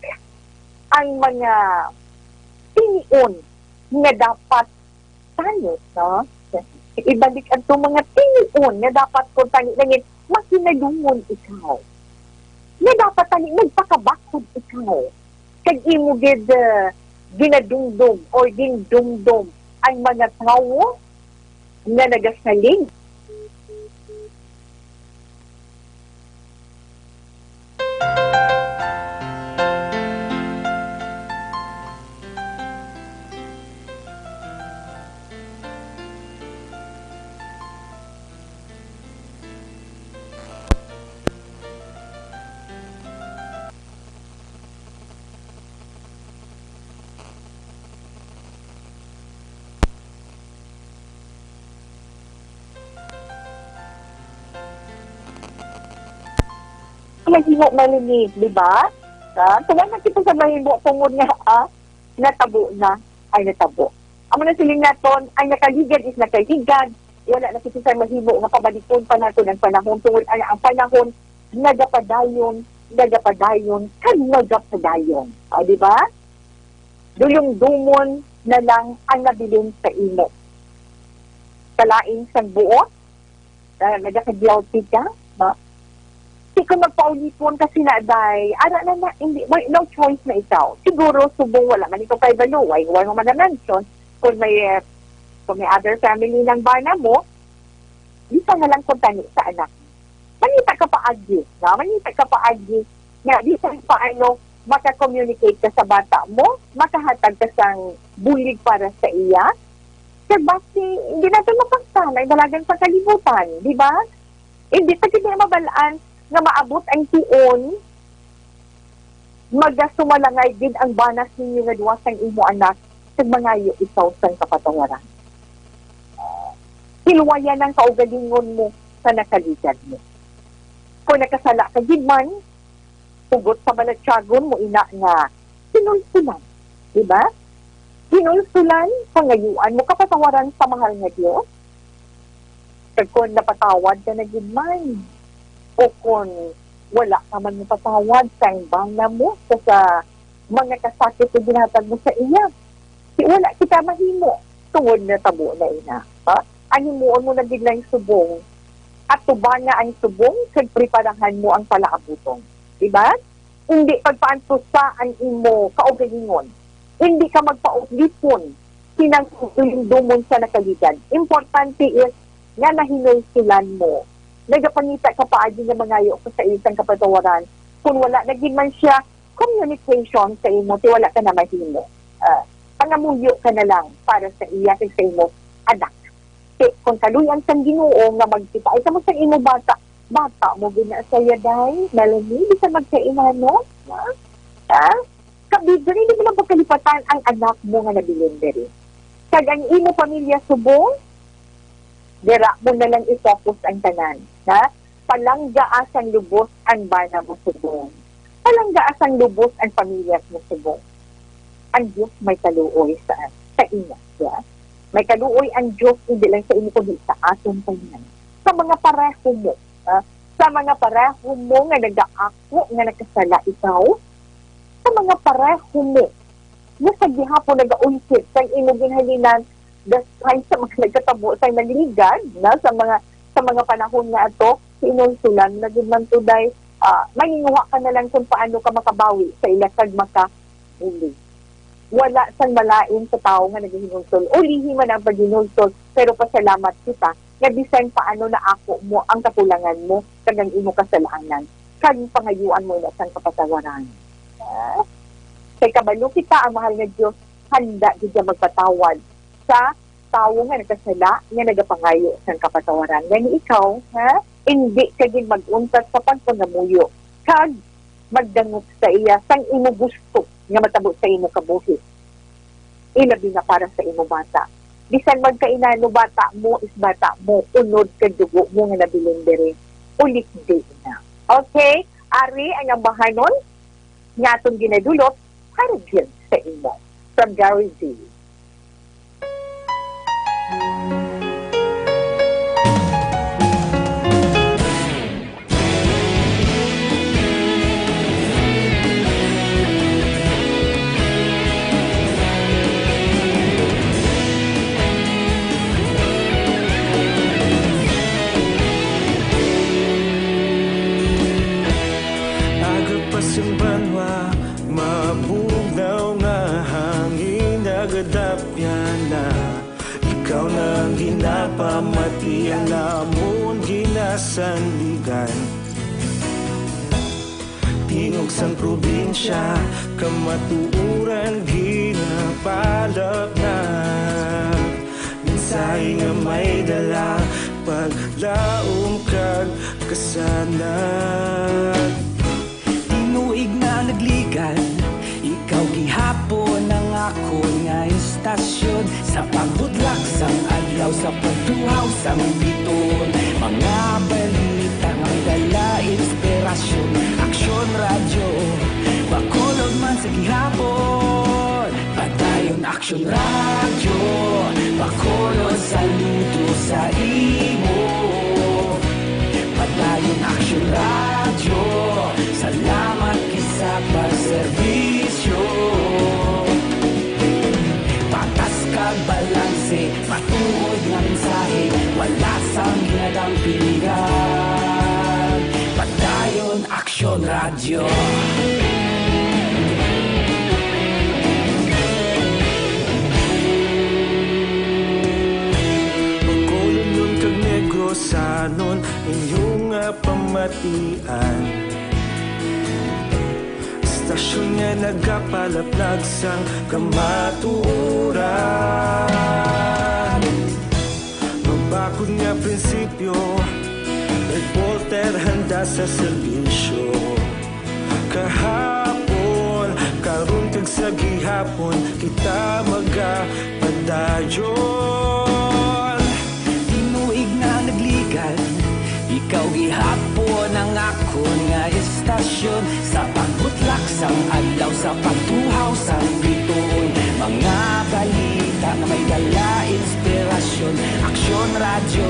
ang mga tinion nga dapat tani, no? Ibalik ang mga tinion nga dapat kung tani langit, makinalungon ikaw. Nga dapat tani magpakabakhod ikaw. Kag imo gid, ah, ginadumdom or gindumdom ang mga tawo nga nagasalig. Mahimo, Melanie, di ba? Ha? Tuwa na kita sa mahimo tungod nga, ah, natabo na ay natabo. Amo na siling naton, ang nakaligad is nakaligad. Wala na kita sa mahimo nga pabalikon pa naton ang panahon tungod ang, ang panahon nagapadayon, nagapadayon, kag nagapadayon. O, di ba? Dulumdomon na lang ang nabilin sa imo. Kalain sang buot, ah, nagaka-guilty ka, no? Di ko magpaulipon kasi na, day, ara na na, hindi, may, no choice na ikaw. Siguro, subong wala man ikaw kay balo, why, why mo man na-mention, kung may, eh, kung may other family ng bana mo, di pa nga lang kung tani sa anak. Mangita ka paagi, no? Mangita ka paagi nga bisan paano maka-communicate ka sa bata mo, makahatag ka sang bulig para sa iya. Kag basi, hindi natin mapaksa, may dalagan sa kalibutan, di ba? Hindi pa gid mabal-an nga maabot ang tuon, magasumalangay gid ang banas ninyo nga duha sang imo anak, kag mangayo ikaw sang kapatawaran. Hilwayan ang kaugalingon mo sa nakaligad mo. Kung nakasala ka gid man, hugot sa balatyagon mo ina nga sinulsulan, di ba? Hinulsulan, pangayuan mo kapatawaran sa mahal nga Dios. Kag kon napatawad ka na gid man, o kon wala ka man mapatawad sa bana mo sa, sa mga kasakit nga ginhatag mo sa iya, di wala kita mahimo tungod natabo na ina. Ha? Ang himuon mo na gid lang subong, atubanga ang subong kag preparahan mo ang palaabuton. Di ba? Hindi pagpaantusa ang imo kaugalingon. Hindi ka magpaulipon, kinahanglan dumon sa nakaligad. Importante is nga nahinulsulan mo. Nagapangita ka paagi nga mangayo ka sa isang kapatawaran. Kung wala na gid man siya, communication sa imo, ti wala ka na mahimo. Ah, pangamuyo ka na lang para sa iya kag sa imo anak. Ti, kung kaluy-an sang Ginoo nga magkita ay kamo sa imo bata, bata mo gid na sa iya, day, Melanie, bisan magkaimanon, ha? Ha? Kabig, dili mo lang pagkalipatan ang anak mo nga nabilin diri. Kag ang imo pamilya subong, dira mo na lang i-focus ang tanan, ha? Palanggaa sang lubos ang bana mo subong. Palanggaa sang lubos ang pamilya mo subong. Ang Dios may kaluoy sa, sa imo, ya. May kaluoy ang Dios, hindi lang sa imo, kundi sa aton tanan. Sa mga pareho mo, ha? Sa mga pareho mo nga nagaako nga nakasala ikaw, sa mga pareho mo nga sa gihapon nagaulkit sang imo ginhalinan, despite sa mga nagkatabo sa nagligad na sa mga, sa mga panahon nga ato, hinulsulan na gid man to, day. Ah, manginguha ka na lang kung paano ka makabawi sa ila kag makabulig. Wala sang malain sa tawo nga nagahinulsol. Ulihi man ang paghinulsol, pero pasalamat kita nga bisan paano naako mo ang kakulangan mo kag ang imo kasalanan, kag pangayuan mo ina sang kapatawaran. Ah, kay kabalo kita, ang mahal nga Dios handa gid siya magpatawad sa tawo nga nagkasala nga nagapangayo sang kapatawaran. Gani ikaw, ha? Indi ka gid mag-untat sa pagpangamuyo kag magdangop sa iya sang imo gusto nga matabo sa imo kabuhi, ilabi na para sa imo bata. Bisan magkainano, bata mo is bata mo, unod kag dugo mo nga nabilin diri. Ulikdi na. Okay? Ari ang ambahanon nga aton ginadulot para gyud sa imo. From Gary V. Aga pa sing banwa, mabugnaw nga hangin nagadapyan na. Ikaw na ang ginapamati, ang amon ginasandigan. Tingog sang probinsya, kamatuoran ginapalapnag. Mensahe nga may dala, paglaom kag kasanag. Tinuig na nagligad, ikaw gihapon ang akon nga istasyon. Sa pagbudlak sang adlaw, sa pagtuhaw sang bituon, mga balita nga may dala inspirasyon. Aksyon Radyo, Bacolod man sa gihapon. Padayon Aksyon Radyo, Bacolod, saludo sa imo. Padayon Aksyon Radyo, salamat gid sa pagserbisyo. Patas kag balanse, matuod nga mensahe, wala sang ginadampingan. Padayon Aksyon Radyo. Bacolodnon kag Negrosanon, inyo nga pamatian. Istasyon nga nagapalaplag sang kamatuoran. Mabakod nga prinsipyo, reporter handa sa serbisyo. Kahapon, karon kag sa gihapon, kita magapadayon. Tinuig na nagligad, ikaw gihapon ang akon nga istasyon. Sa pagbutlak sang adlaw, sa pagtuhaw sang bituon, mga Nga may dala inspirasyon, Aksyon Radyo,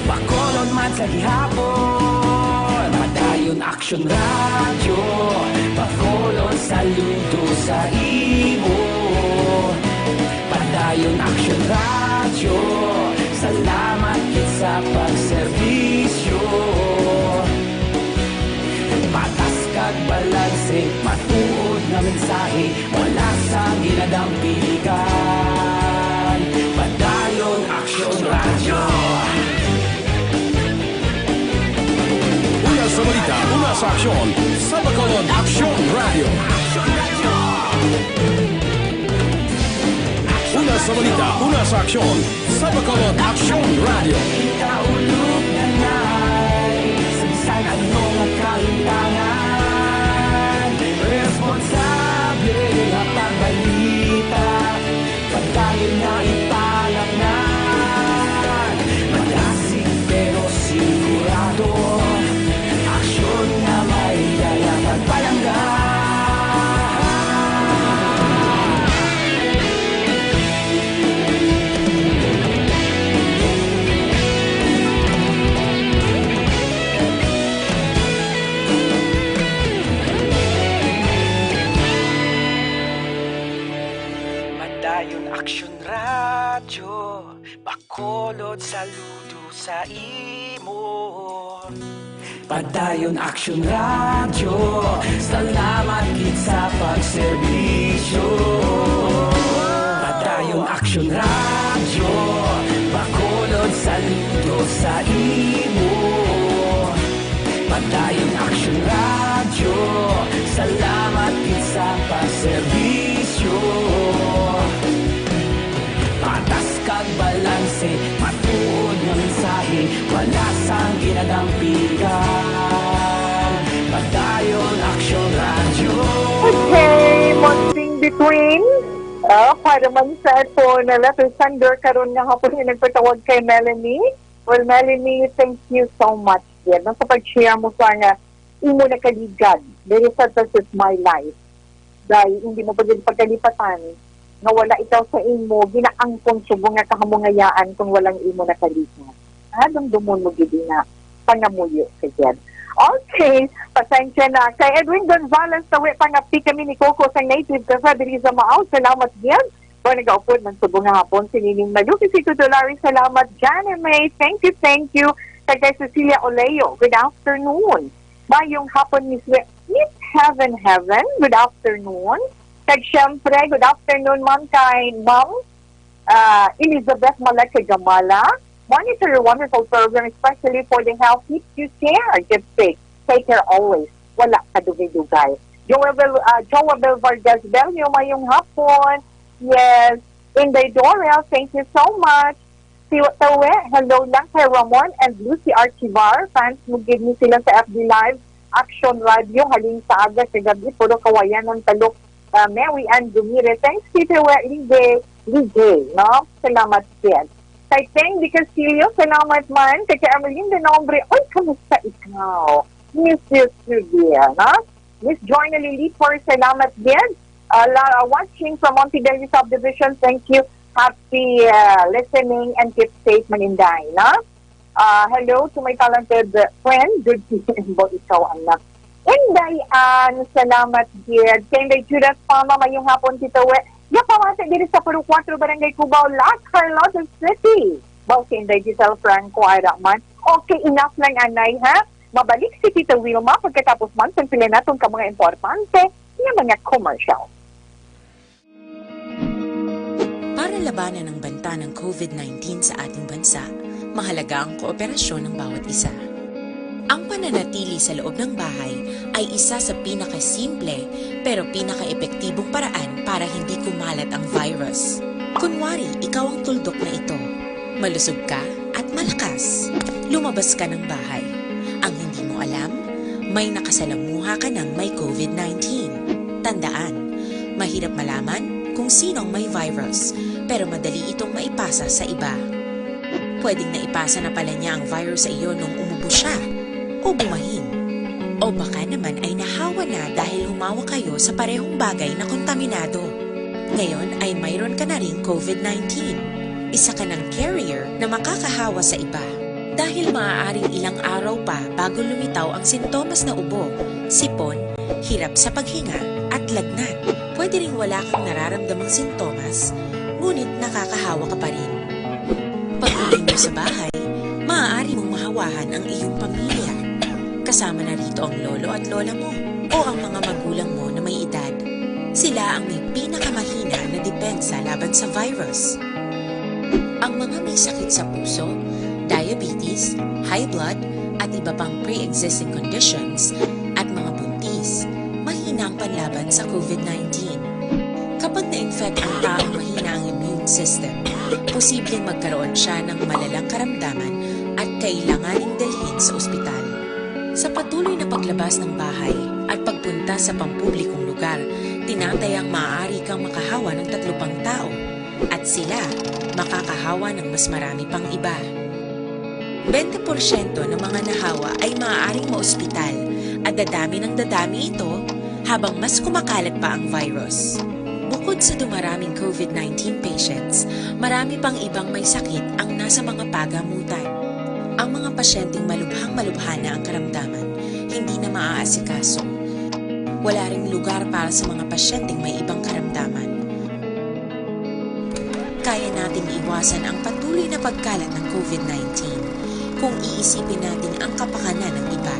Bacolod man sa gihapon. Padayon Aksyon Radyo, Bacolod saludo sa imo. Padayon Aksyon Radyo, salamat gid sa pagserbisyo. Patas kag balanse, matuod nga mensahe, wala sang ginadampigan. Padayon Aksyon Radyo. Una sa balita, una sa aksyon, sa Bacolod Aksyon Radyo. Una sa balita, una sa aksyon, sa Bacolod Aksyon Radyo. Ikaulog na nay, sa bisan ano nga kahitangan, responsable nga pagbalita, pagdayon nga ipalangnan, madasig pero sigurado, aksyon nga may dala pagpalangga. Padayon Aksyon Radyo, Bacolod saludo sa imo. Padayon Aksyon Radyo, salamat gid sa pagserbisyo. Padayon Aksyon Radyo, Bacolod saludo sa imo. Padayon Aksyon Radyo, salamat gid sa pagserbisyo. Patas kag balanse, matuod nga mensahe, wala sang ginadampigan. Padayon Aksyon Radyo. Okay, Monting Between. Ah, para man sa aton, ah, letter sender karon nga hapon nga nagpatawag kay Melanie. Well, Melanie, thank you so much, gid, no, sa pag-share mo sa nga imo nakaligad diri sa This Is My Life. Dahil hindi mo pa gid pagkalipatan nga wala ikaw sa imo ginaangkon subong nga kahamungayaan kung walang imo nakaligad. Ha, dumdumon mo gid na pangamuyo sa gid. Okay, pasensya na. Kay Edwin Gonzalez, tawi pangapti kami ni Coco sa Native Cafe diri sa Maaw. Salamat gid. Kung nagaupod man subong nga hapon, si Nining Maluki, si Tudolari, salamat. Jan and May, thank you, thank you. Kag kay Cecilia Oleo, good afternoon. Mayong hapon, Miss Re-, Miss Heaven Heaven, good afternoon. Kag syempre, good afternoon man kay Ma'am, ah, Elizabeth Malek kay Gamala. Monitor your wonderful program, especially for the health tips you share. Keep safe. Take care always. Wala ka dugay-dugay. Joabel, ah, Joabel Vargas Bello, mayong hapon. Yes. Inday Dorel, thank you so much. Si Tawe, hello lang kay Ramon and Lucy Archivar. Fans mo gid ni sila sa F B Live, Action Radio, halin sa aga sa gabi, puro kawayan ang talok. Ah, Mary Ann Gumire, thanks, Tito Tawe, Lige, Lige, no? Salamat, Ken. Kay Teng Di Castillo, salamat man. Kay, kay Amelinda Nombre, oy, kamusta ikaw? Miss you too, dear, no? Miss Joyna Lilipor, salamat din. Uh, la, uh, watching from Montebello Subdivision, thank you. Happy uh, listening and keep safe, Maninday, no? Uh, hello to my talented uh, friend, good season mo ikaw, anak. Inday Ann, salamat gid. Kay Inday Judas Pama, mayong hapon, Tito We. Ya, pamati diri sa Puro Cuatro, Barangay Cubao, Las Carlosas City. Baw si Inday Giselle Franco, ara man. Okay, enough lang, anay, ha? Mabalik si Tita Wilma pagkatapos man sang pila naton ka mga importante nga mga commercial. Para labanan ang banta ng COVID nineteen sa ating bansa, mahalaga ang kooperasyon ng bawat isa. Ang pananatili sa loob ng bahay ay isa sa pinakasimple pero pinakaepektibong paraan para hindi kumalat ang virus. Kunwari, ikaw ang tuldok na ito. Malusog ka at malakas. Lumabas ka ng bahay. Ang hindi mo alam, may nakasalamuha ka ng may COVID nineteen. Tandaan, mahirap malaman kung sino ang may virus, pero madali itong maipasa sa iba. Pwedeng naipasa na pala niya ang virus sa iyo nung umubo siya, o bumahin. O baka naman ay nahawa na dahil humawak kayo sa parehong bagay na kontaminado. Ngayon ay mayroon ka na ring COVID nineteen. Isa ka ng carrier na makakahawa sa iba. Dahil maaaring ilang araw pa bago lumitaw ang sintomas na ubo, sipon, hirap sa paghinga, at lagnat. Pwede ring wala kang nararamdamang sintomas, ngunit nakakahawa ka pa rin. Pag-uwi mo sa bahay, maaari mong mahawahan ang iyong pamilya. Kasama na rito ang lolo at lola mo o ang mga magulang mo na may edad. Sila ang may pinakamahina na depensa laban sa virus. Ang mga may sakit sa puso, diabetes, high blood, at iba pang pre-existing conditions, at mga buntis, mahina ang panlaban sa COVID nineteen. Kapag na-infect ang taong mahina ang immune system, posibleng magkaroon siya ng malalang karamdaman at kailanganing dalhin sa ospital. Sa patuloy na paglabas ng bahay at pagpunta sa pampublikong lugar, tinatayang maaari kang makahawa ng tatlo pang tao, at sila makakahawa ng mas marami pang iba. Bente porsyento ng mga nahawa ay maaaring maospital, at dadami ng dadami ito habang mas kumakalat pa ang virus. Bukod sa dumaraming COVID nineteen patients, marami pang ibang may sakit ang nasa mga pagamutan. Ang mga pasyenteng malubhang-malubha na ang karamdaman, hindi na maaasikaso. Wala ring lugar para sa mga pasyenteng may ibang karamdaman. Kaya nating iwasan ang patuloy na pagkalat ng COVID nineteen kung iisipin natin ang kapakanan ng iba.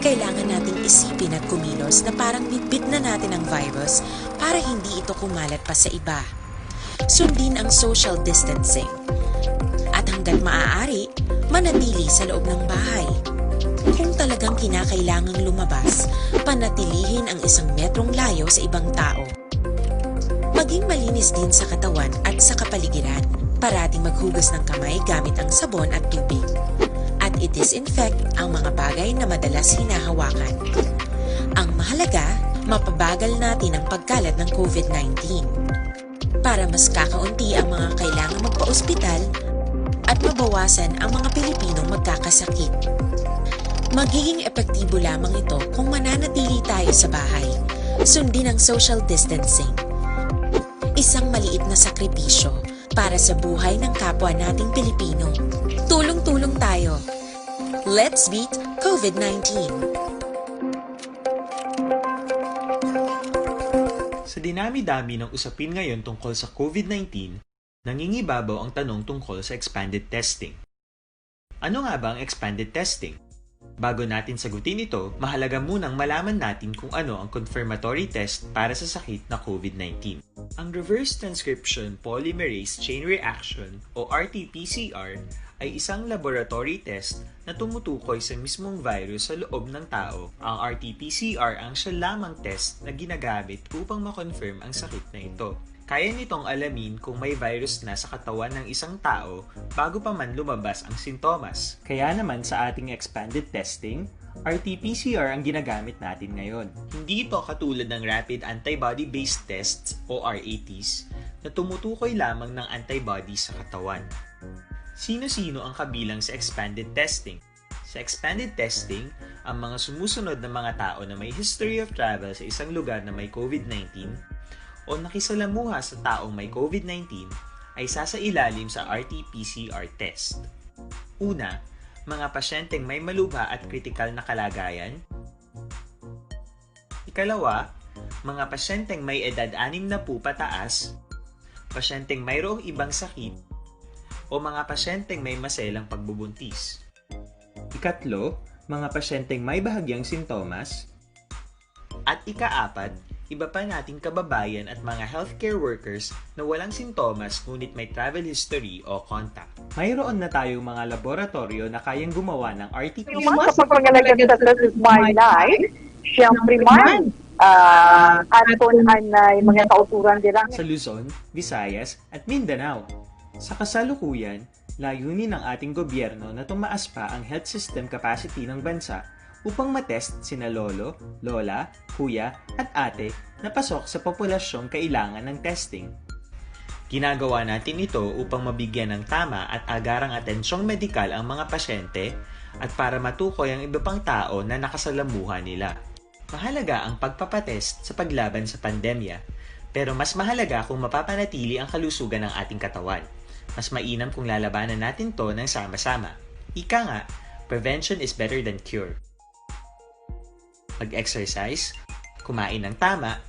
Kailangan nating isipin at kumilos na parang bitbit na natin ang virus para hindi ito kumalat pa sa iba. Sundin ang social distancing. At hanggat maaari, manatili sa loob ng bahay. Kung talagang kinakailangang lumabas, panatilihin ang isang metrong layo sa ibang tao. Maging malinis din sa katawan at sa kapaligiran. Parating maghugas ng kamay gamit ang sabon at tubig. At i-disinfect ang mga bagay na madalas hinahawakan. Ang mahalaga, mapabagal natin ang pagkalat ng COVID nineteen para mas kakaunti ang mga kailangang magpaospital at mabawasan ang mga Pilipinong magkakasakit. Magiging epektibo lamang ito kung mananatili tayo sa bahay. Sundin ang social distancing. Isang maliit na sakripisyo para sa buhay ng kapwa nating Pilipino. Tulong-tulong tayo. Let's beat COVID nineteen. Sa dinami-dami ng usapin ngayon tungkol sa COVID nineteen, nangingibabaw ang tanong tungkol sa expanded testing. Ano nga ba ang expanded testing? Bago natin sagutin ito, mahalaga munang malaman natin kung ano ang confirmatory test para sa sakit na COVID nineteen. Ang reverse transcription polymerase chain reaction o R T P C R ay isang laboratory test na tumutukoy sa mismong virus sa loob ng tao. Ang R T P C R ang siya lamang test na ginagamit upang ma-confirm ang sakit na ito. Kaya nitong alamin kung may virus na sa katawan ng isang tao bago pa man lumabas ang sintomas. Kaya naman sa ating expanded testing, R T P C R ang ginagamit natin ngayon. Hindi ito katulad ng rapid antibody-based tests o R A Ts na tumutukoy lamang ng antibody sa katawan. Sino-sino ang kabilang sa expanded testing? Sa expanded testing, ang mga sumusunod na mga tao na may history of travel sa isang lugar na may COVID nineteen o nakisalamuha sa taong may COVID nineteen ay sasailalim sa R T P C R test. Una, mga pasyenteng may malubha at kritikal na kalagayan. Ikalawa, mga pasyenteng may edad anim na po pataas, pasyenteng mayroong ibang sakit, o mga pasyenteng may maselang pagbubuntis. Ikatlo, mga pasyenteng may bahagyang sintomas. At ikaapat, iba pa nating kababayan at mga healthcare workers na walang sintomas ngunit may travel history o contact. Mayroon na tayong mga laboratorio na kayang gumawa ng R T P C R. Sa pagpangalagad sa This Is My Life, siyempre man, ah, aton anay mga kauturan dira sa Luzon, Visayas, at Mindanao. Sa kasalukuyan, layunin ng ating gobyerno na tumaas pa ang health system capacity ng bansa upang matest sina lolo, lola, kuya, at ate na pasok sa populasyong kailangan ng testing. Ginagawa natin ito upang mabigyan ng tama at agarang atensyong medikal ang mga pasyente at para matukoy ang iba pang tao na nakasalamuha nila. Mahalaga ang pagpapatest sa paglaban sa pandemya, Pero mas mahalaga kung mapapanatili ang kalusugan ng ating katawan. Mas mainam kung lalabanan natin to ng sama-sama. Ika nga, prevention is better than cure. Mag-exercise, kumain ng tama,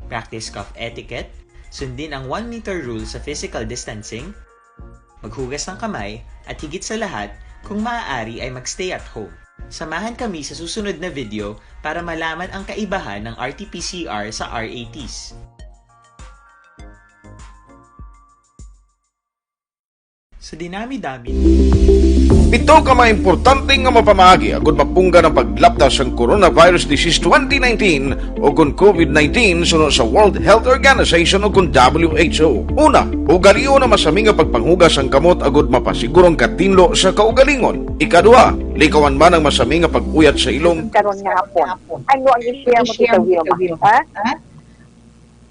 practice cough etiquette, sundin ang one meter rule sa physical distancing, maghugas ng kamay, at higit sa lahat, kung maaari ay mag-stay at home. Samahan kami sa susunod na video para malaman ang kaibahan ng R T P C R sa R A Ts. Sa dinami-dami. Pito ka mga importante nga mapamaagi agud mapunggan ang paglaptas sang coronavirus disease twenty nineteen o kon COVID nineteen suno sa World Health Organization o kon W H O. Una, ugalion ang masami nga pagpanghugas sang kamot agud mapasiguro ang katinlo sa kaugalingon. Ikaduha, likawan man ang masami nga pag-uyat sa ilong. Karon nga hapon. Ano ang i-share mo, Tita Wilma? Ha?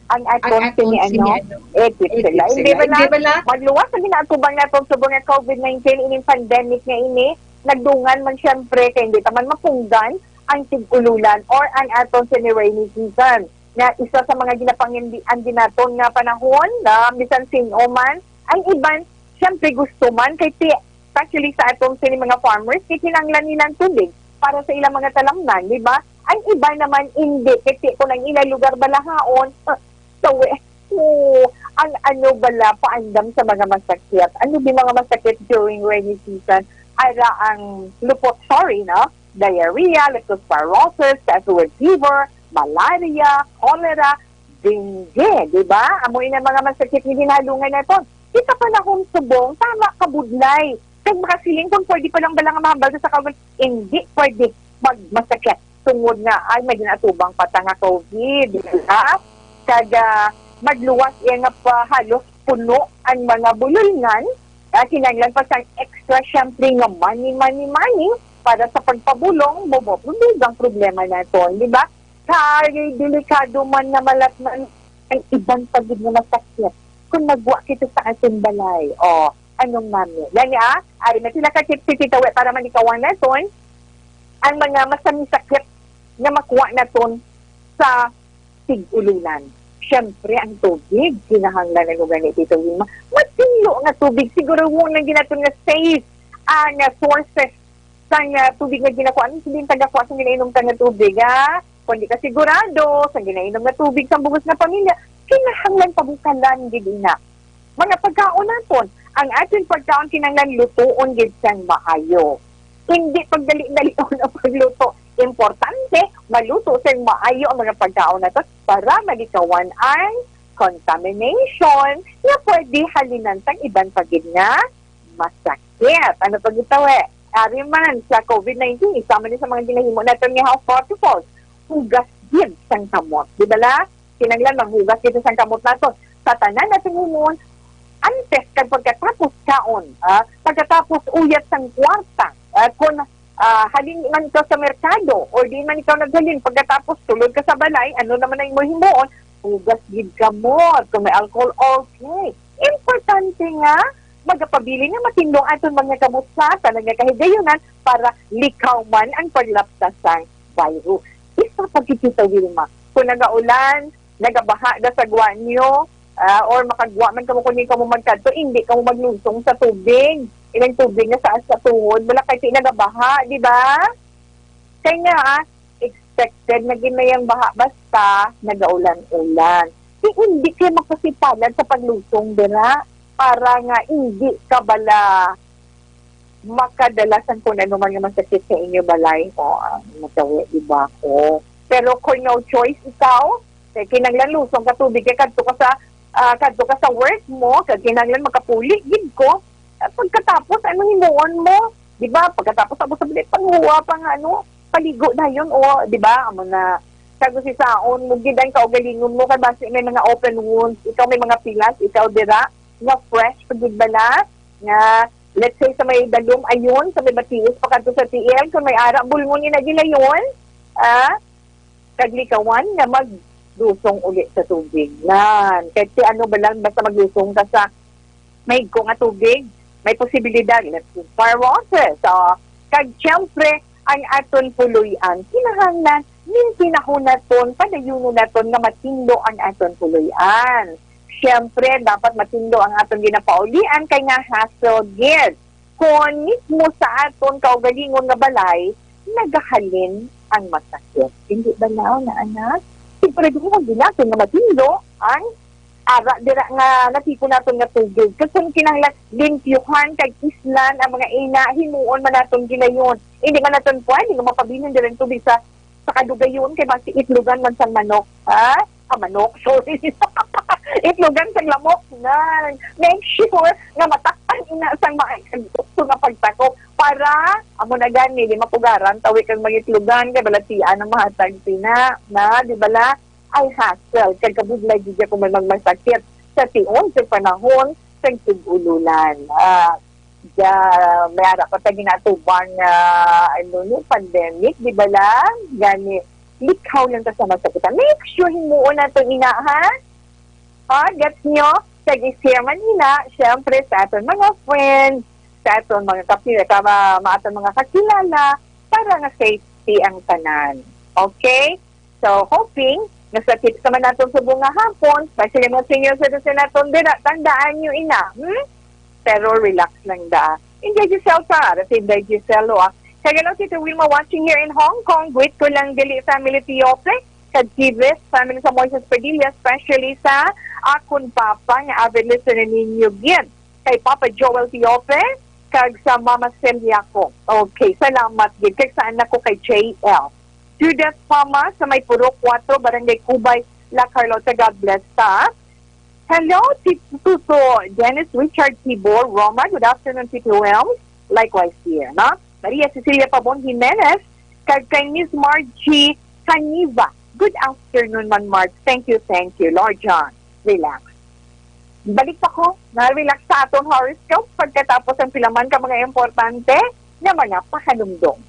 Ang aton sini ano, edit sila. Hindi ba na? Magluwas ang ginaatubang naton subong nga COVID nineteen, ining pandemic nga ini, nagdungan man siyempre kay hindi ta man mapunggan ang tig-ululan or ang aton sini rainy season, nga isa sa mga ginapangindian din naton nga panahon na bisan sin-o man, ang iban siyempre gusto man kay ti, especially sa aton sini mga farmers, kay kinahanglan nilang tubig para sa ilang mga talamnan, di ba? Ang iba naman hindi, kay ti kung ang ilang lugar balahaon, tawi, oh, ang ano bala paandam sa mga masakit. Ano di mga masakit during rainy season? Ara ang lupot, sorry, no? Diarrhea, leptospirosis, typhoid fever, malaria, cholera, dengue, di ba? Amo ina mga masakit nga ginhalungan naton. Kita panahon subong, tama ka budlay. Kag makasiling kung pwede pa lang bala nga mahambal sa kaugalingon, hindi pwede magmasakit tungod nga ay may ginatubang pa ta nga COVID, di ba? Kag ah, magluwas iya nga pa halos puno ang mga bulolngan. Ah, kinahanglan pa sang extra, syempre, nga money, money, money para sa pagpabulong, mabubig ang problema naton, di ba? Kay delikado man nga malatnan ang iban pa gid nga masakit kung nagwa kita sa aton balay. O, anong mami? Gani, ah, ari na sila ka tips si Tita We para malikawan naton ang mga masami sakit nga makuha naton sa tig-ululan. Siyempre, ang tubig, kinahanglan na gani, Tita Wilma. Matinlo nga tubig, siguro mo nang ginaton nga safe ang ah, sources sang ah, tubig nga ginakuha. Ano hindi tagakuha sa ginainom ka nga tubig, ha? Kung di ka sigurado sa ginainom nga tubig sa bugos nga pamilya, kinahanglan pabukalan gid ina. Mga pagkaon naton, ang aton pagkaon kinahanglan lutuon gid sang maayo. Hindi pagdali-dalion ang pagluto. Importante, maluto sang maayo ang mga pagkaon naton para malikawan ang contamination nga pwede halinan sang iban pa gid nga masakit. Ano pa gitaw eh? Ari man sa COVID nineteen, isa man ni sa mga ginahimo naton nga health protocols, hugas gid sang kamot. Di ba la? Kinahanglan maghugas kita sang kamot naton sa tanan naton himuon antes kag pagkatapos kaon, ah, pagkatapos uyat sang kwarta, ah, kun ah, halin man ka sa merkado or di man ikaw naghalin, pagkatapos sulod ka sa balay, ano naman ang imo himuon? Hugas gid kamot. Kung may alcohol, okay. Importante nga magapabilin nga matinlo aton mga kamot sa tanan nga kahigayunan para likaw man ang paglaptas sang virus. Isa pa gid kita, Wilma, kung nagaulan, nagabaha da sa gwa nyo, ah, or makagwa man kamo kung di kamo magkadto, hindi kamo maglusong sa tubig. Ilang tubig na sa sa tuhod, wala kay ti nagabaha, di ba? Kay nga, ah, expected na gid na yang baha basta nagaulan-ulan. Di, hindi kayo makasipalad sa paglusong dira para nga hindi ka bala makadala sang kung ano man nga masakit sa inyo balay o ang matawi, di ba? O. Pero kung no choice ikaw, kay kinahanglan lusong ka tubig, kay kadto ka sa ah, kadto ka sa work mo, kag kinahanglan makapuli gid ko. Ah, pagkatapos, ano himuon mo? Di ba? Pagkatapos, tapos sa bilit, panghuwa pa nga, ano, paligo na yun, o, di ba? Amo na, kag usisaon mo gid ang kaugalingon mo, kay basi may mga open wounds, ikaw may mga pilas, ikaw dira, nga fresh pa gid bala, nga, let's say, sa may dalom ayon, sa may batios, pakadto sa tiil, kung may ara, bulngon ni na gid ayon, ah, kag likawan nga maglusong uli sa tubig. Nan, kay ti ano ba lang, basta maglusong ka sa mahigko nga tubig, may posibilidad, let's say, paralysis. So, kag siyempre, ang aton puloy-an, kinahanglan mintinahon naton, padayunon naton nga matinlo ang aton puloy-an. Siyempre, dapat matinlo ang aton ginapaulian kay nga hassle gid. Kon mismo sa aton kaugalingon nga balay, nagahalin ang masakit. Hindi ba, naw, na anak? Siguraduhon din naton nga matinlo ang ara dira nga natipon naton nga tubig. Kag kung kinahanglan, limpyuhan kag islan ang mga ina, himuon man naton ginayon. Hindi man naton pwede nga mapabilin dira ang tubig sa, sa kadugayon kay basi itlogan man sang manok. Ha? Ah, manok, sorry. Itlogan sang lamok. Nan, make sure nga matakpan ina sang maay kag gusto nga pagtakop para amo na gani di mapugaran tawi kag mangitlogan kay balatian ang mahatag tina na, di bala? Ay, hassle kag kabudlay gid kung may magmasakit sa tion sa panahon sang tug-ululan. Ah, ja, may ara pa ta ginatubang, ah, ano ni, pandemic, di bala? Gani, likhaw lang ta sa masakitan. Make sure himuon naton ina, ha? Ha, gets nyo? Kag i-share man ina, syempre, sa aton mga friends, sa aton mga kapila, ka, ma, ma-, aton mga kakilala, para nga safety ang tanan. Okay? So, hoping nga sa tips naman naton subong nga hapon, especially mga senior citizen naton dira, tandaan nyo ina, hmm? Pero relax lang da. Inday Giselle pa, si Inday Giselle, oh, ah. Kag hello, Tito Wilma, watching here in Hong Kong. Greet ko lang dili family Tiope, kag Chivis family sa Moises Padilla, especially sa akon papa nga avid listener ninyo gid, kay Papa Joel Tiope, kag sa Mama Celia ko. Okay, salamat gid. Kag sa anak ko kay J L. Judith Pama sa may Purok Kuwatro, Barangay Cubay, La Carlota. God bless ta. Hello, Tito Tuto, Dennis Richard Tibor Roma. Good afternoon, Tito Wilms. Likewise here, no? Maria Cecilia Pabon Jimenez, kag kay Miss Margie Caniva. Good afternoon, man Mark. Thank you, thank you. Lord John, relax. Balik pa ko, na-relax sa aton horoscope pagkatapos ang pila man ka mga importante nga mga pakanumdom.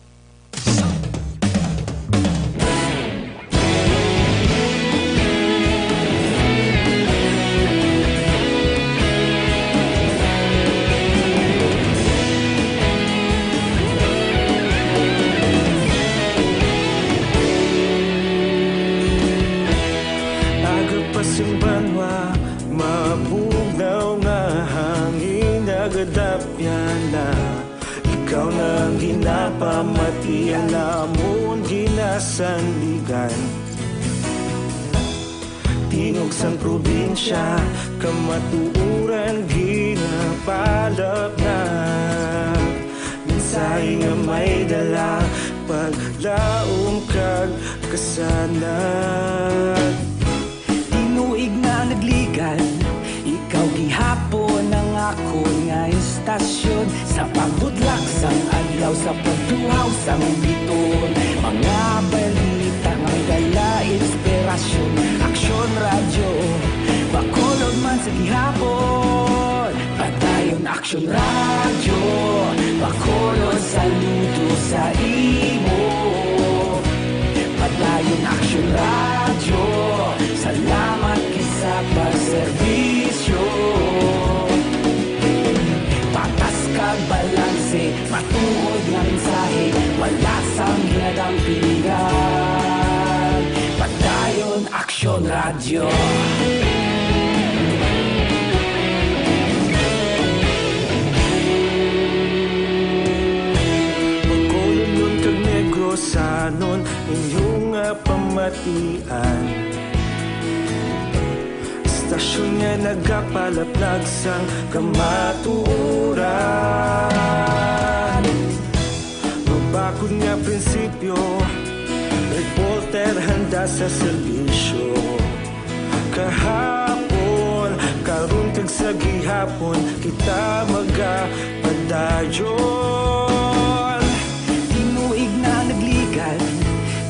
Aga pa sing banwa, mabugnaw nga hangin, nagadapyan na. Ikaw na ang ginapamati, ang lamon ginasandigan. Tingog sang probinsya, kamatuoran ginapalapnag. Mensahe nga may dala, paglaom kag kasanag. Tinuig na nagligan, ikaw gihapon ang akon nga istasyon. Sa pagbutlak sang adlaw, sa pagtuhaw sang biton, mga balita nga may dala inspirasyon. Aksyon Radyo, Bacolod man sa gihapon. Padayon Aksyon Radyo, Bacolod, saludo sa imo. Padayon Aksyon Radyo, salamat gid sa pagserbisyo. Patas kag balanse, matuod nga mensahe, wala sang ginadampingan. Padayon Aksyon Radyo. Bacolodnon kag Negrosanon, inyo nga pamatian. Istasyon nga nagapalaplag sang kamatuoran. Mabakod nga prinsipyo, reporter handa sa serbisyo. Kahapon, karon kag sa gihapon, kita magapadayon. Tinuig na nagligan,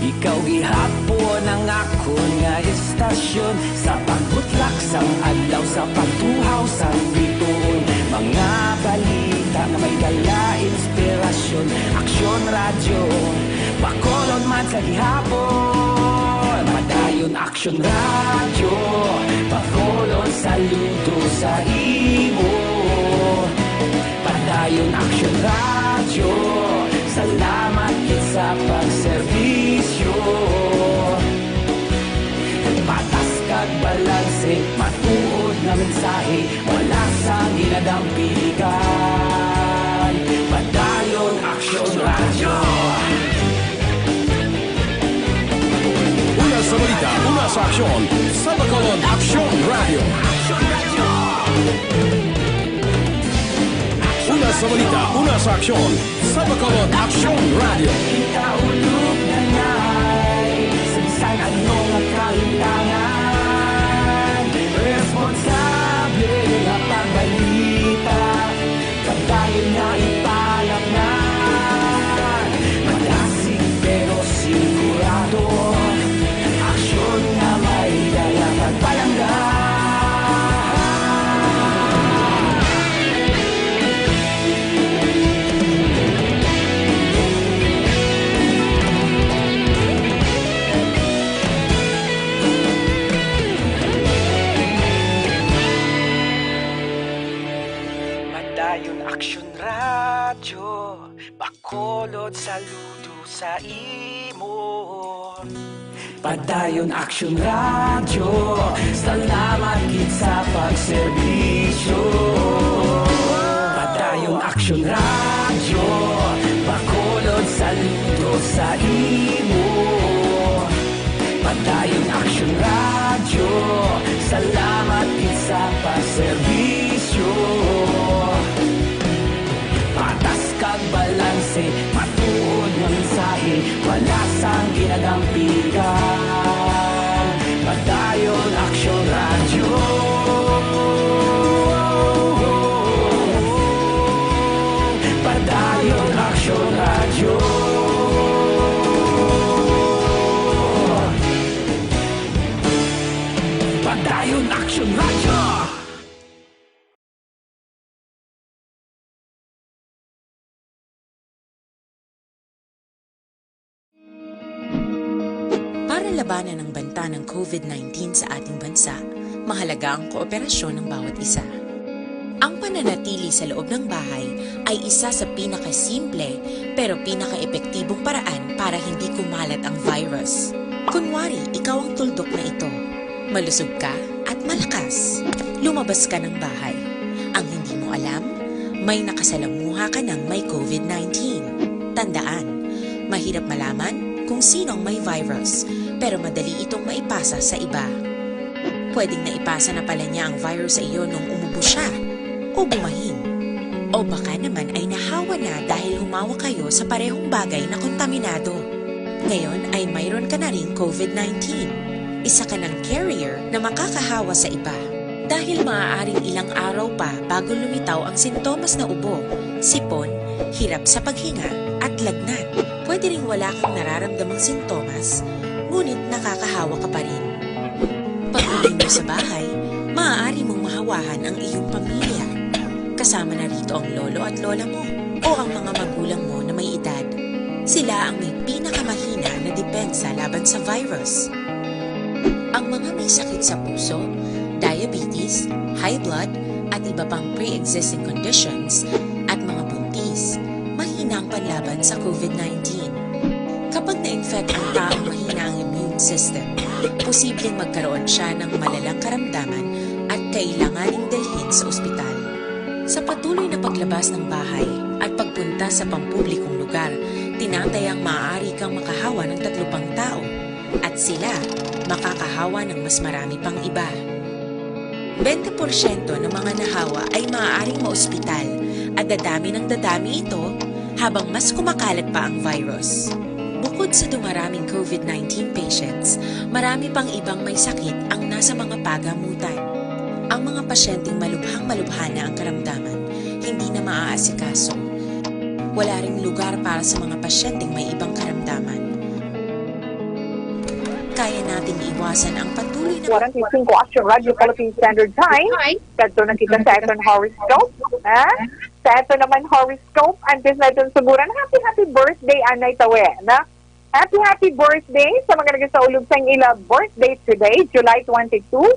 ikaw gihapon ang akon nga istasyon. Sa pagbutlak sang adlaw, sa pagtuhaw sang bituon, mga balita nga may dala inspirasyon. Aksyon Radyo, Bacolod man sa gihapon. Padayon Aksyon Radyo, Bacolod, saludo sa imo. Padayon Aksyon Radyo, salamat gid sa pagserbisyo. Padayon Aksyon Radyo. Una sa balita, una sa aksyon, sa Bacolod Aksyon Radyo. Una sa balita, una sa aksyon, sa Bacolod Aksyon Radyo. Kita ulog na ngay, sa bisan ano nga kalimtangan, responsable nga pagbalita. Padayon nga ipalamnan, malasig pero sigurado. Aksyon nga may dala kag palangga. Padayon Aksyon Radyo, Bacolod, saludo sa imo. Padayon Aksyon Radyo, salamat gid sa pagserbisyo. Padayon Aksyon Radyo, Bacolod, saludo sa imo. Padayon Aksyon Radyo, salamat gid sa pagserbisyo. Patas kag balanse, matuod nga mensahe, wala sang ginadampigan. Padayon Aksyon Radyo. Padayon Aksyon Radyo. Padayon Aksyon Radyo. Para labanan ang banta ng COVID nineteen sa ating bansa, mahalaga ang kooperasyon ng bawat isa. Ang pananatili sa loob ng bahay ay isa sa pinakasimple pero pinakaepektibong paraan para hindi kumalat ang virus. Kunwari, ikaw ang tuldok na ito. Malusog ka at malakas. Lumabas ka ng bahay. Ang hindi mo alam, may nakasalamuha ka ng may COVID nineteen. Tandaan, mahirap malaman kung sino ang may virus, pero madali itong maipasa sa iba. Pwedeng naipasa na pala niya ang virus sa iyo nung umubo siya o bumahin. O baka naman ay nahawa na dahil humawak kayo sa parehong bagay na kontaminado. Ngayon ay mayroon ka na ring COVID nineteen. Isa ka ng carrier na makakahawa sa iba. Dahil maaaring ilang araw pa bago lumitaw ang sintomas na ubo, sipon, hirap sa paghinga, at lagnat. Pwede ring wala kang nararamdamang sintomas, ngunit nakakahawa ka pa rin. Pag-uwi mo sa bahay, maaari mong mahawahan ang iyong pamilya. Kasama na rito ang lolo at lola mo o ang mga magulang mo na may edad. Sila ang may pinakamahina na depensa laban sa virus. Ang mga may sakit sa puso, diabetes, high blood, at iba pang pre-existing conditions, at mga buntis, mahina ang panlaban sa COVID nineteen. Kapag na-infect ang taong mahina ang immune system, posibleng magkaroon siya ng malalang karamdaman at kailanganing dalhin sa ospital. Sa patuloy na paglabas ng bahay at pagpunta sa pampublikong lugar, tinatayang maaari kang makahawa ng tatlo pang tao, at sila makakahawa ng mas marami pang iba. Bente porsyento ng mga nahawa ay maaaring maospital, at dadami ng dadami ito habang mas kumakalat pa ang virus. Bukod sa dumaraming COVID nineteen patients, marami pang ibang may sakit ang nasa mga pagamutan. Ang mga pasyenteng malubhang-malubha na ang karamdaman, hindi na maaasikaso. Wala ring lugar para sa mga pasyenteng may ibang karamdaman. Kaya nating iwasan ang patuloy na Warang Singko Action Radio Philippine Standard Time. Kadto na kita sa aton horoscope. Ha? Sa aton naman horoscope, antes naton suguran, happy, happy birthday, Anay Tawe, na? Happy, happy birthday sa mga nagasaulog sang ila birthday today, July twenty-two,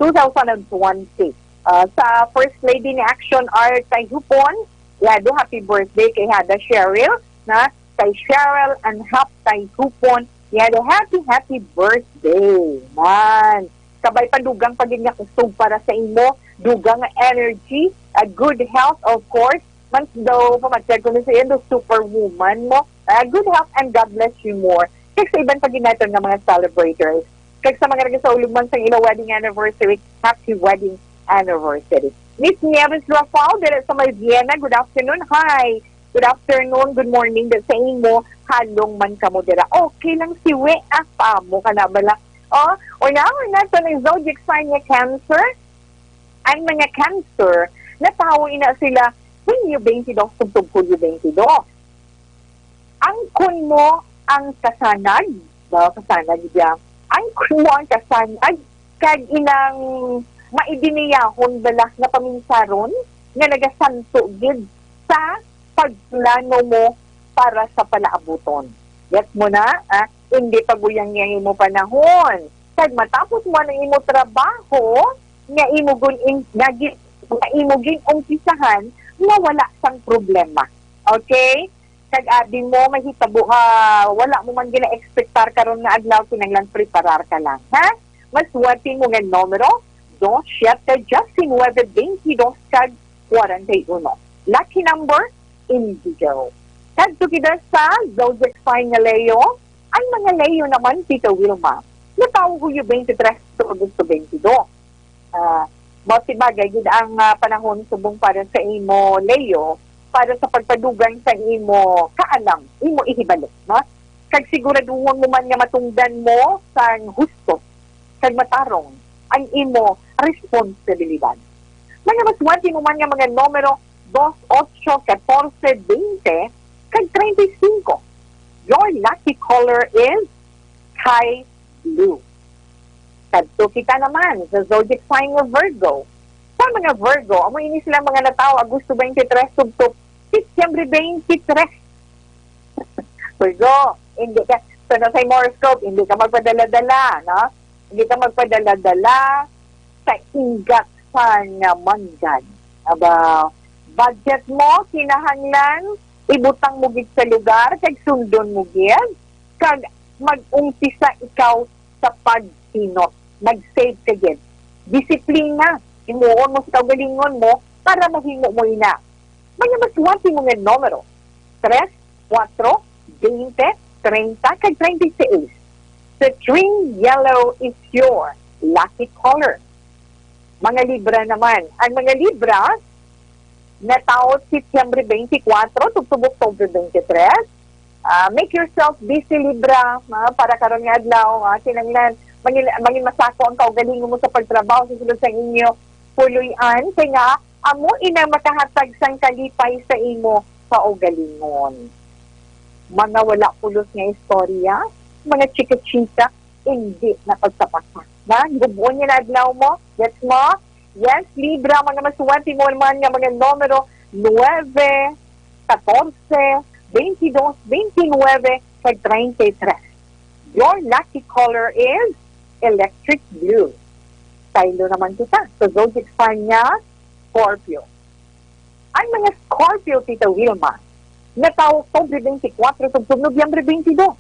two thousand and twenty. Ah, sa First Lady ni Action Art kay Hupon, yado, happy birthday kay Hada Cheryl, na? Kay Cheryl and Hap kay Hupon, yado, happy, happy birthday, man. Kabay pa, dugang pa gid nga kusog para sa imo, dugang nga energy, A good health, of course. Mas daw, pamatyag ko na sa iyo, daw superwoman mo. Ah, good health and God bless you more. Kag sa iban pa ginaton nga mga celebrators. Kag sa mga nagasaulog man sa ila wedding anniversary, happy wedding anniversary. Miss Nieves Rafael, dira sa may Vienna, good afternoon. Hi. Good afternoon, good morning, dira sa imo. Halong man kamo dira. Okay lang si We, ah, pa mo ka na bala. Oh, una, una, sa may zodiac sign nga Cancer. Ang mga Cancer, natawo ina sila Hunyo twenty-two tubtob Hulyo twenty-two. Angkon mo ang kasanag, ba, kasanag diya. Angkon mo ang kasanag, kag inang maidiniyahon bala nga paminsaron nga nagasanto gid sa pagplano mo para sa palaabuton. Gets mo na? Ah, hindi paguyang niya imo panahon. Kag matapos mo ang imo trabaho, nga imo gun-, in-, nga gi-, nga imo gin-umpisahan, nga wala sang problema. Okay? Kag abi mo, mahitabo ka, wala mo man gina-expectar karon nga adlaw, kinahanglan preparar ka lang, ha? Maswerte mo nga numero, dos, siyete, diecinuebe, veintidós, kag kwarenta y uno. Lucky number, Indigo. Kadto kita sa zodiac sign nga Leo. Ang mga Leo naman, Tita Wilma, natawo Hulyo twenty-three to Agosto twenty-two. Ah, mao ti bagay gid ang, ah, panahon subong para sa imo, Leo, para sa pagpadugang sa imo kaalam, imo ihibalo, no? Kag siguraduhon mo man nga matungdan mo sang husto, kag matarong ang imo responsibilidad. Mga maswerte mo man nga mga numero, dos, otso, katorse, bente, kag treinta y cinco. Your lucky color is sky blue. Kadto kita naman sa zodiac sign nga Virgo. Sa mga Virgo, amo ini sila mga natawo Agosto twenty-three tubtob Setyembre twenty-three. Virgo, hindi ka, so na sa horoscope, hindi ka magpadala-dala, no? Hindi ka magpadala-dala sa ingat sa nga manggad. Aba, budget mo, kinahanglan, ibutang mo gid sa lugar, kag sundon mo gid, kag mag-umpisa ikaw sa paghinot. Mag-save ka gid. Disiplina, himuon mo sa kaugalingon mo para mahimo mo ina. Mga maswerte mo nga numero, tres, kuwatro, bente, treinta, kag treinta y seis. Citrine yellow is your lucky color. Mga Libra naman. Ang mga Libra, natawo Setyembre twenty-four, tubtob October twenty-three. Ah, make yourself busy, Libra, ah, para karon nga adlaw, ah, kinahanglan mangin-, mangin masako ang kaugalingon mo sa pagtrabaho sa sulod sang inyo puloy-an, kay nga amo inang makahatag sang kalipay sa imo kaugalingon. Mga wala pulos nga istorya, mga chika-chika, hindi na pagtapaka. Na, gub-on niya na adlaw mo. Gets mo? Yes, Libra, mga maswerte mo man nga mga numero, nuebe, katorse, bentidós, bentinuebe, kag treinta y tres. Your lucky color is electric blue. Saylo naman kita sa zodiac sign nga Scorpio. Ang mga Scorpio, Tita Wilma, natawo Oktubre twenty-four tubtob Nobyembre twenty-two.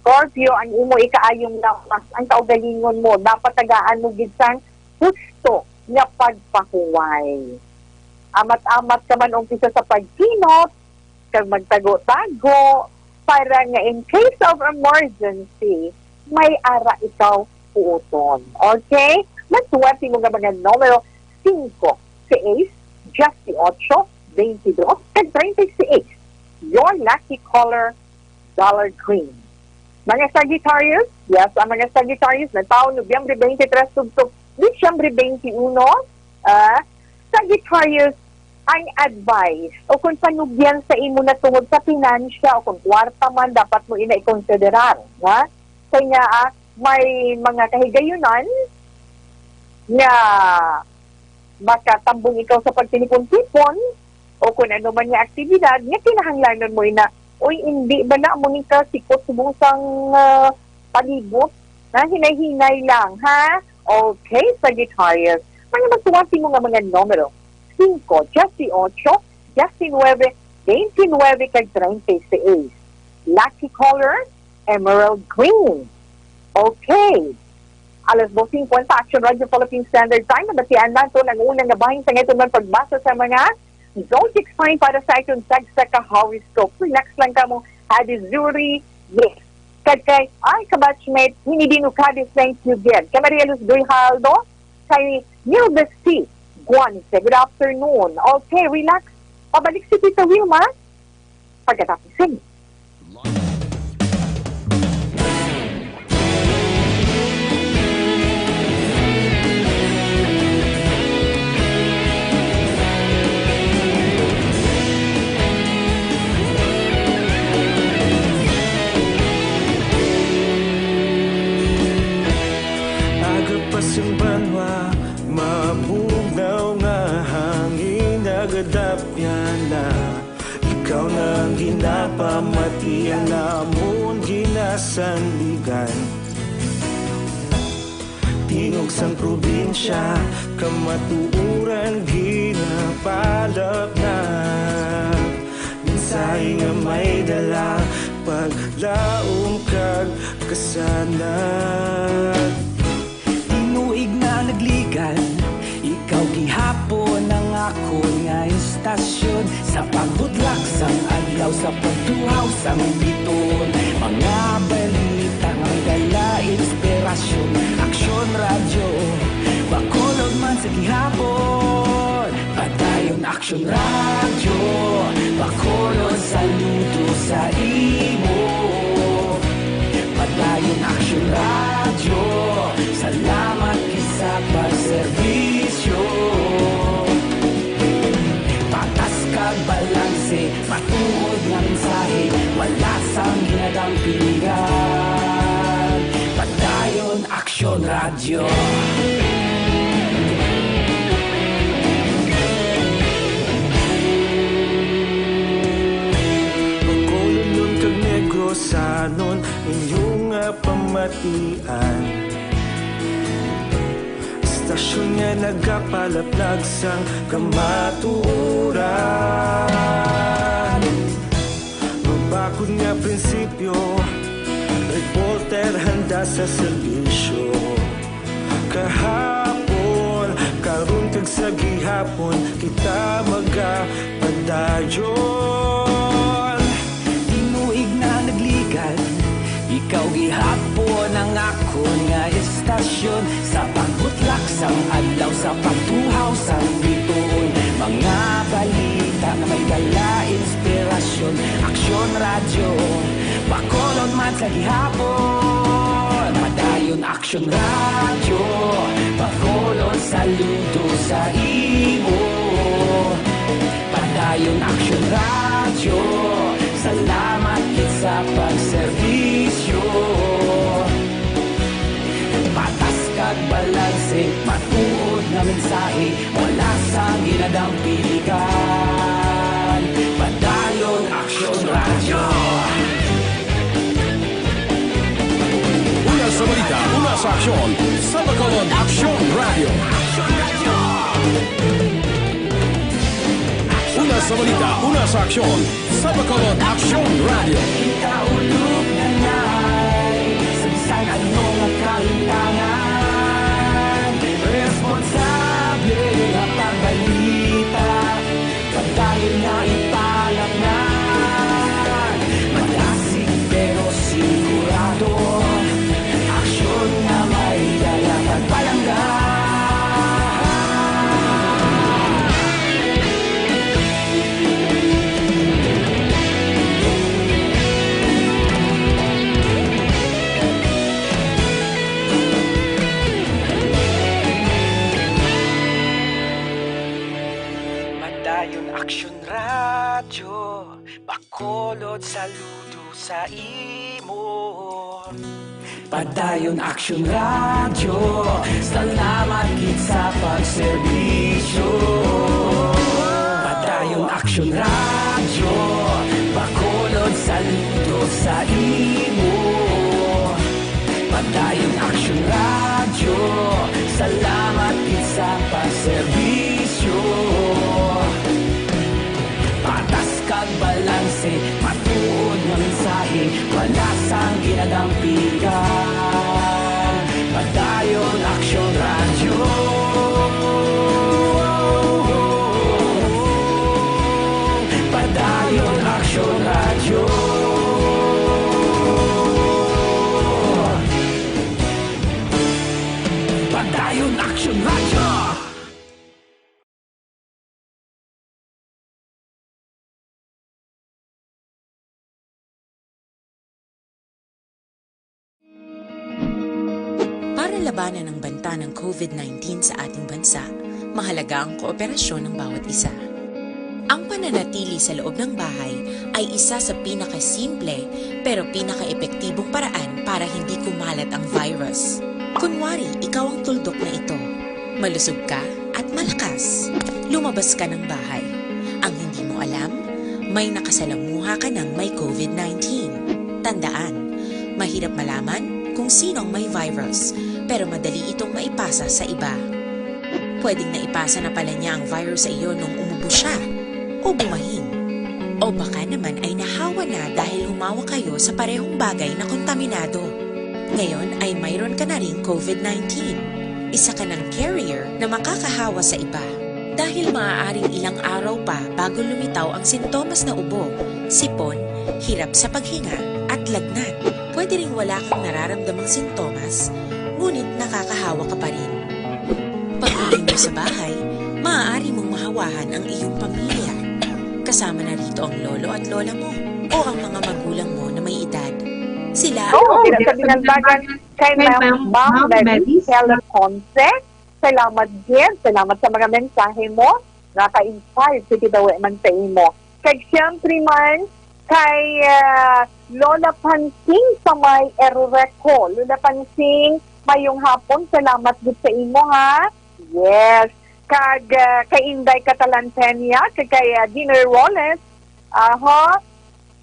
Scorpio, ang imo ikaayong lawas, ang kaugalingon mo, dapat tagaan mo gid sang husto nga pagpahuway. Amat-amat ka man umpisa sa pagkinot, kag magtago-tago para nga in case of emergency, may ara ikaw puuton. Okay? Maswerte mo nga mga numero, singko, sais, diyesyocho, bentidós, kag treinta y seis. Your lucky color, dollar green. Mga Sagittarius, yes, ang mga Sagittarius natawo Nobyembre twenty-three tubtob Disyembre twenty-one, ah, Sagittarius, ang advice o kung panugyan sa imo na tungod sa pinansya o kung kwarta man, dapat mo ina ikonsiderar, ha? Kay nga, ah, may mga kahigayunan nga makatambong ikaw sa pagtipon-tipon o kung ano man nga aktibidad nga kinahanglanon mo ina. Uy, hindi ba na mo ni ka sikot subong sang, ah, palibot? Na hinay-hinay lang, ha? Okay, Sagittarius. Mga maswerte mo nga mga numero, singko, diyesyocho, diyesinuebe, bentinuebe, kag treinta y seis. Lucky color, emerald green. Okay. Alas dos singkwenta, Action Radio Philippine Standard Time. Nabatian nato ang una nga bahin sa aton nga pagbasa sa mga zodiac sign para sa aton tagsa ka horoscope. Relax lang kamo, Adi Zuri. Yes. Kag kay, ay, kabatchmate, Hinidino Cadiz, thank you, gid. Kay Maria Luz Grijaldo, kay Nilda C. Guanse, good afternoon. Okay, relax. Pabalik si Tita Wilma pagkatapos sini. Aga pa sing banwa, mabugnaw nga hangin nagadapyan na. Ikaw na ang ginapamati, ang amon ginasandigan. Tingog sang probinsya, kamatuoran ginapalapnag. Mensahe nga may dala, paglaom kag kasanag. Tinuig na nagligan, ikaw gihapon ang akon nga istasyon. Sa pagbudlak sang adlaw, sa pagtuhaw sang bituon, mga balita nga may dala inspirasyon. Aksyon Radyo, Bacolod man sa gihapon. Padayon Aksyon Radyo, Bacolod, saludo sa imo. Padayon Aksyon Radyo, salamat gid sa pagserbisyo. Patas kag balanse, matuod nga mensahe, wala sang ginadang piligan. Padayon Aksyon Radyo. Bacolodnon kag Negrosanon, inyo nga pamatian. Istasyon nga nagapalaplag sang kamatuoran. Mabakod nga prinsipyo, reporter handa sa serbisyo. Kahapon, karon kag sa gihapon, kita magapadayon. Tinuig na nagligan, ikaw gihapon ang akon nga istasyon. Sa pagbutlak sang adlaw, sa pagtuhaw sang bituon, mga balita nga may dala inspirasyon. Aksyon Radyo, Bacolod man sa gihapon. Padayon Aksyon Radyo, Bacolod, saludo sa imo. Padayon Aksyon Radyo, salamat gid sa pagserbisyo. Patas kag balanse, matuod nga mensahe, wala sang ginadang piligan. Padayon Aksyon Radyo. Una sa balita, una sa aksyon, sa Bacolod Aksyon Radyo. Una sa balita, una sa aksyon, sa Bacolod Aksyon Radyo. Kita ulog na nay, sa bisan ano nga kahintangan, responsable nga pagbalita. Padayon nga ipalapngan, madasig pero sigurado. Aksyon nga may dala kag palangga. Padayon Aksyon Radyo, Bacolod, saludo sa imo. Padayon Aksyon Radyo, salamat gid sa pagserbisyo. Padayon Aksyon Radyo, Bacolod, saludo sa imo. Padayon Aksyon Radyo, salamat gid sa pagserbisyo. Patas kag balanse, matuod nga mensahe, wala sang ginadampigan. Padayon labanan ang banta ng COVID nineteen sa ating bansa, mahalaga ang kooperasyon ng bawat isa. Ang pananatili sa loob ng bahay ay isa sa pinakasimple pero pinakaepektibong paraan para hindi kumalat ang virus. Kunwari, ikaw ang tuldok na ito. Malusog ka at malakas. Lumabas ka ng bahay. Ang hindi mo alam, may nakasalamuha ka ng may COVID nineteen. Tandaan, mahirap malaman kung sino ang may virus, pero madali itong maipasa sa iba. Pwedeng naipasa na pala niya ang virus sa iyo nung umubo siya o bumahing. O baka naman ay nahawa na dahil humawak kayo sa parehong bagay na kontaminado. Ngayon ay mayroon ka na ring COVID nineteen. Isa ka ng carrier na makakahawa sa iba. Dahil maaaring ilang araw pa bago lumitaw ang sintomas na ubo, sipon, hirap sa paghinga, at lagnat. Pwede ring wala kang nararamdamang sintomas, ngunit nakakahawa ka pa rin. Pag-uwi mo sa bahay, maaari mong mahawahan ang iyong pamilya. Kasama na rito ang lolo at lola mo o ang mga magulang mo na may edad. Sila Oo, ang dira sa binantagan kay Ma'am Ma'am Mary Teleconce. Salamat gid. Salamat sa mga mensahe mo nga ka-inspire, sige daw man sa imo. Kag siyempre man, kay, ah, Lola Pansing sa may Erreco. Lola Pansing, mayong hapon. Salamat gid sa imo, ha? Yes. Kag, ah, kay Inday Catalantenia, kag kay, ah, Dinoy Roles. Aha.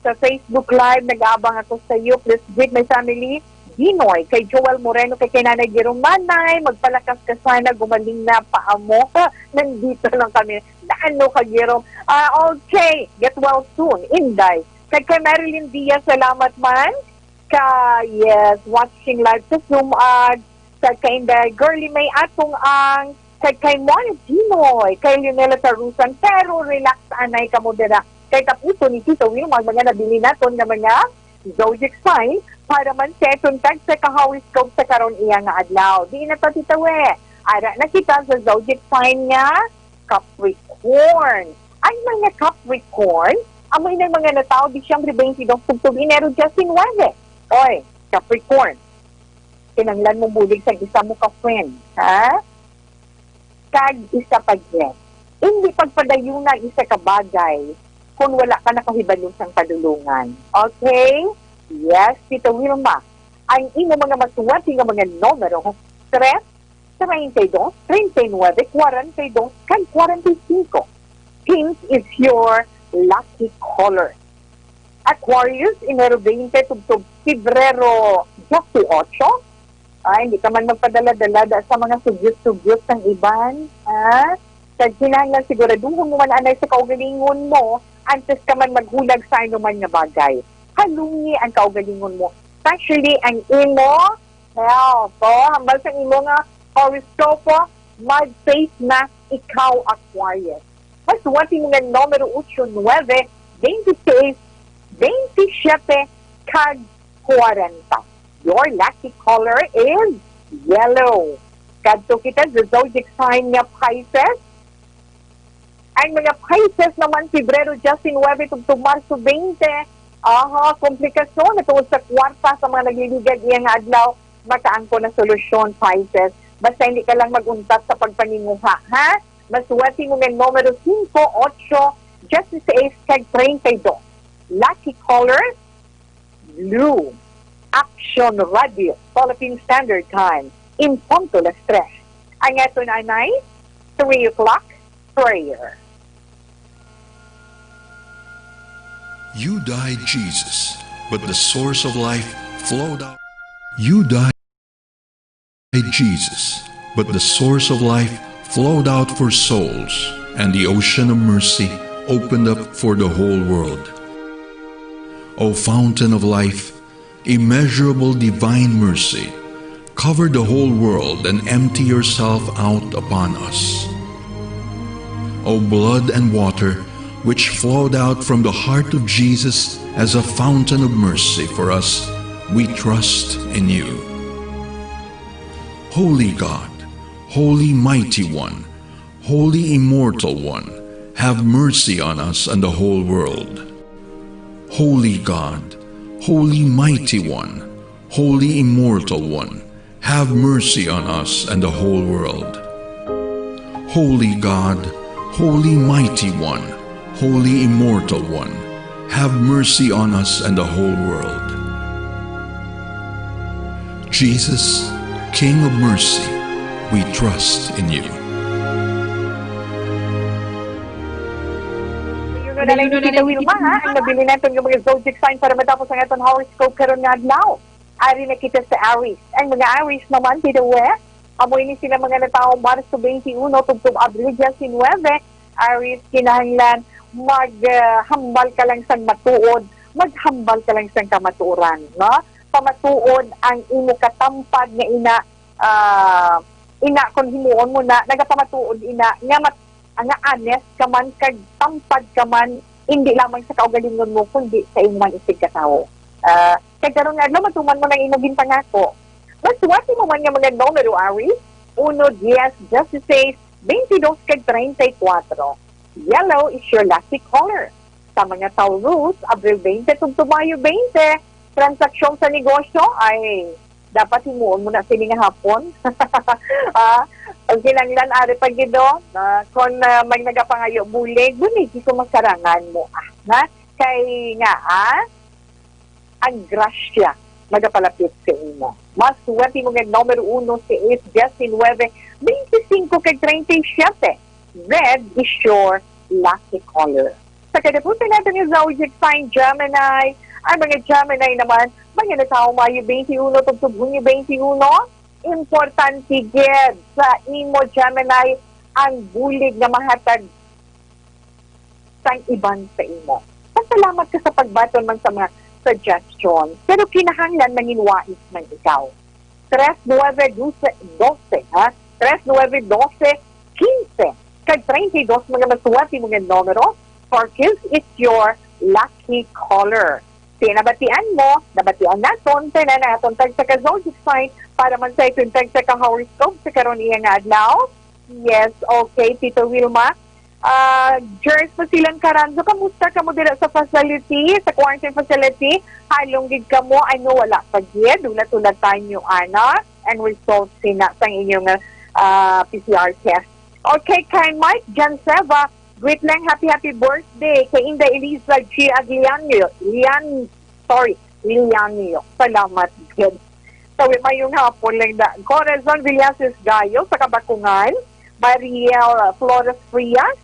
Sa Facebook Live, nag-aabang ako sa iyo. Please greet my family. Dinoy, kay Joel Moreno, kay, kay Nanay Girumanay, magpalakas ka sana, gumaling na pa amo. Nandito lang kami. Naano ka, Girom? Ah, okay. Get well soon, Inday. Kag kay Marilyn Diaz, salamat man. Ka, yes, watching live sa Zoom, ag sa kay Inday Girly May Atong ang kay, kay Mon Ginoy, kay Leonela Tarusan, pero relax anay kamo dira. Kay tapuson ni Tito Wilma ang mga nabili naton nga mga zodiac sign para man sa aton tag sa ka-horoscope sa karon iya nga adlaw. Di na to, Tito, eh. Ara na kita sa zodiac sign nga Capricorn. Ang mga Capricorn, amo inang mga natawo Disyembre twenty-two tubtob Enero nineteen. Oy, Capricorn, kinahanglan mo bulig sang isa mo ka friend, ha? Kag isa pa gid, hindi pagpadayuna ang isa ka bagay kung wala ka nakahibalo sang padulongan. Okay? Yes, Tito Wilma. Ang imo mga masuwati nga mga numero, tres, treinta y dos, treinta y nueve, cuarenta y dos, kag cuarenta y cinco. Pink is your lucky color. Aquarius, Enero twenty tubtob Pebrero dieciocho. Ay, hindi ka man magpadala-dala da sa mga sugyot-sugyot sang iban, ha? Kag kinahanglan siguraduhon mo man anay sa kaugalingon mo antes ka man maghulag sa anuman nga bagay. Halungi ang kaugalingon mo, especially ang imo health. O, hambal sa imo nga horoscope, mag-safe na ikaw, Aquarius. Masuwati mo nga numero ocho, nuebe, veintiséis, veintisiete, kag kwarenta. Your lucky color is yellow. Kadto kita sa zodiac sign nga Pisces. Ang mga Pisces naman, Pebrero diecinuebe tubtob Marso twenty. Aha, komplikasyon na tungod sa kwarta sa mga nagliligad iya nga adlaw, makaangkon na solusyon, Pisces. Basta hindi ka lang mag-untat sa pagpaninguha, ha? Masuwati mo nga numero singko, otso, dieciséis, kag treinta y dos. Lucky color, blue. Action Radio, Philippine Standard Time, in punto las tres. Ang aton anay, three o'clock prayer. You died, Jesus, but the source of life flowed out. You died, Jesus, but the source of life flowed out for souls, and the ocean of mercy opened up for the whole world. O fountain of life, immeasurable divine mercy, cover the whole world and empty yourself out upon us. O blood and water, which flowed out from the heart of Jesus as a fountain of mercy for us, we trust in you. Holy God, Holy Mighty One, Holy Immortal One, have mercy on us and the whole world. Holy God, Holy Mighty One, Holy Immortal One, Have mercy on us and the whole world. Holy God, Holy Mighty One, Holy Immortal One, have mercy on us and the whole world. Jesus, King of Mercy, we trust in you. Yun na lang, Tita Wilma, ha? Ang nabilin naton nga mga zodiac sign para matapos ang aton horoscope karon nga adlaw. Ari na kita sa Aries. Ang mga Aries naman, Tita Wes, amo ini sila mga natawo Marso twenty-one tubtob Abril diecinuebe. Aries, kinahanglan mag, ah, hambal ka lang sang matuod, maghambal ka lang sang kamatuoran, no? Pamatuod ang imo katampad nga ina, ah, ina, kung himuon mo na, nagapamatuod ina nga mat-, nga honest ka man kag tampad ka man, hindi lamang sa kaugalingon mo, kundi sa imo man isigkatawo. Ah, kag karon nga adlaw, matuman mo nang imo ginpangako. Maswerte mo man nga mga numero, Aries, uno, diez, dieciséis, twenty-dos, kag treinta y cuatro. Yellow is your lucky color. Sa mga Taurus, Abril twenty tubtob Mayo twenty, transaksyon sa negosyo ay dapat himuon mo na sini nga hapon. Ah, ang kinahanglan, ari pa gid, oh, na kon, ah, may nagapangayo bulig, buligi kung makarangan mo, ah, na? Kay nga, ah, ang grasya magapalapit sa imo. Maswerte mo nga numero uno, sais, diecinuebe, veinticinco, kag treinta y siete. Red is your lucky color. Sa kadapusan naton nga zodiac sign, Gemini, ang mga Gemini naman, mga natawo Mayo twenty-one tubtob Hunyo twenty-one, importante gid sa imo, Gemini, ang bulig nga mahatag sang iban sa imo. Pasalamat ka sa pagbaton man sa mga suggestions, pero kinahanglan manginwais man ikaw. Tres, nuebe, dose, dose, ha? Tres, nuebe, dose, quince, kag treinta y dos, mga maswerte mo nga numero. Turquoise is your lucky color. Kaya nabatian mo, nabatian naton, tanan ang aton tagsa ka zodiac sign para man sa iton tagsa ka horoscope sa karon iya nga adlaw. Yes, okay, Tito Wilma. Ah, Jers Masilan Caranzo, kamusta kamo dira sa facility, sa quarantine facility? Halong gid kamo, ano, wala pa gid? Hulat-hulatan nyo, ana, ang results sina sang inyong, ah, P C R test. Okay, kay Mike Janseva, greet lang, happy, happy birthday kay Inday Eliza G Aglianio, Lian, sorry, Lianio. Salamat gid. Sa mayong hapon lang da. Corazon Villasis Gayo sa Kabakungan, Mariel Flores Frias.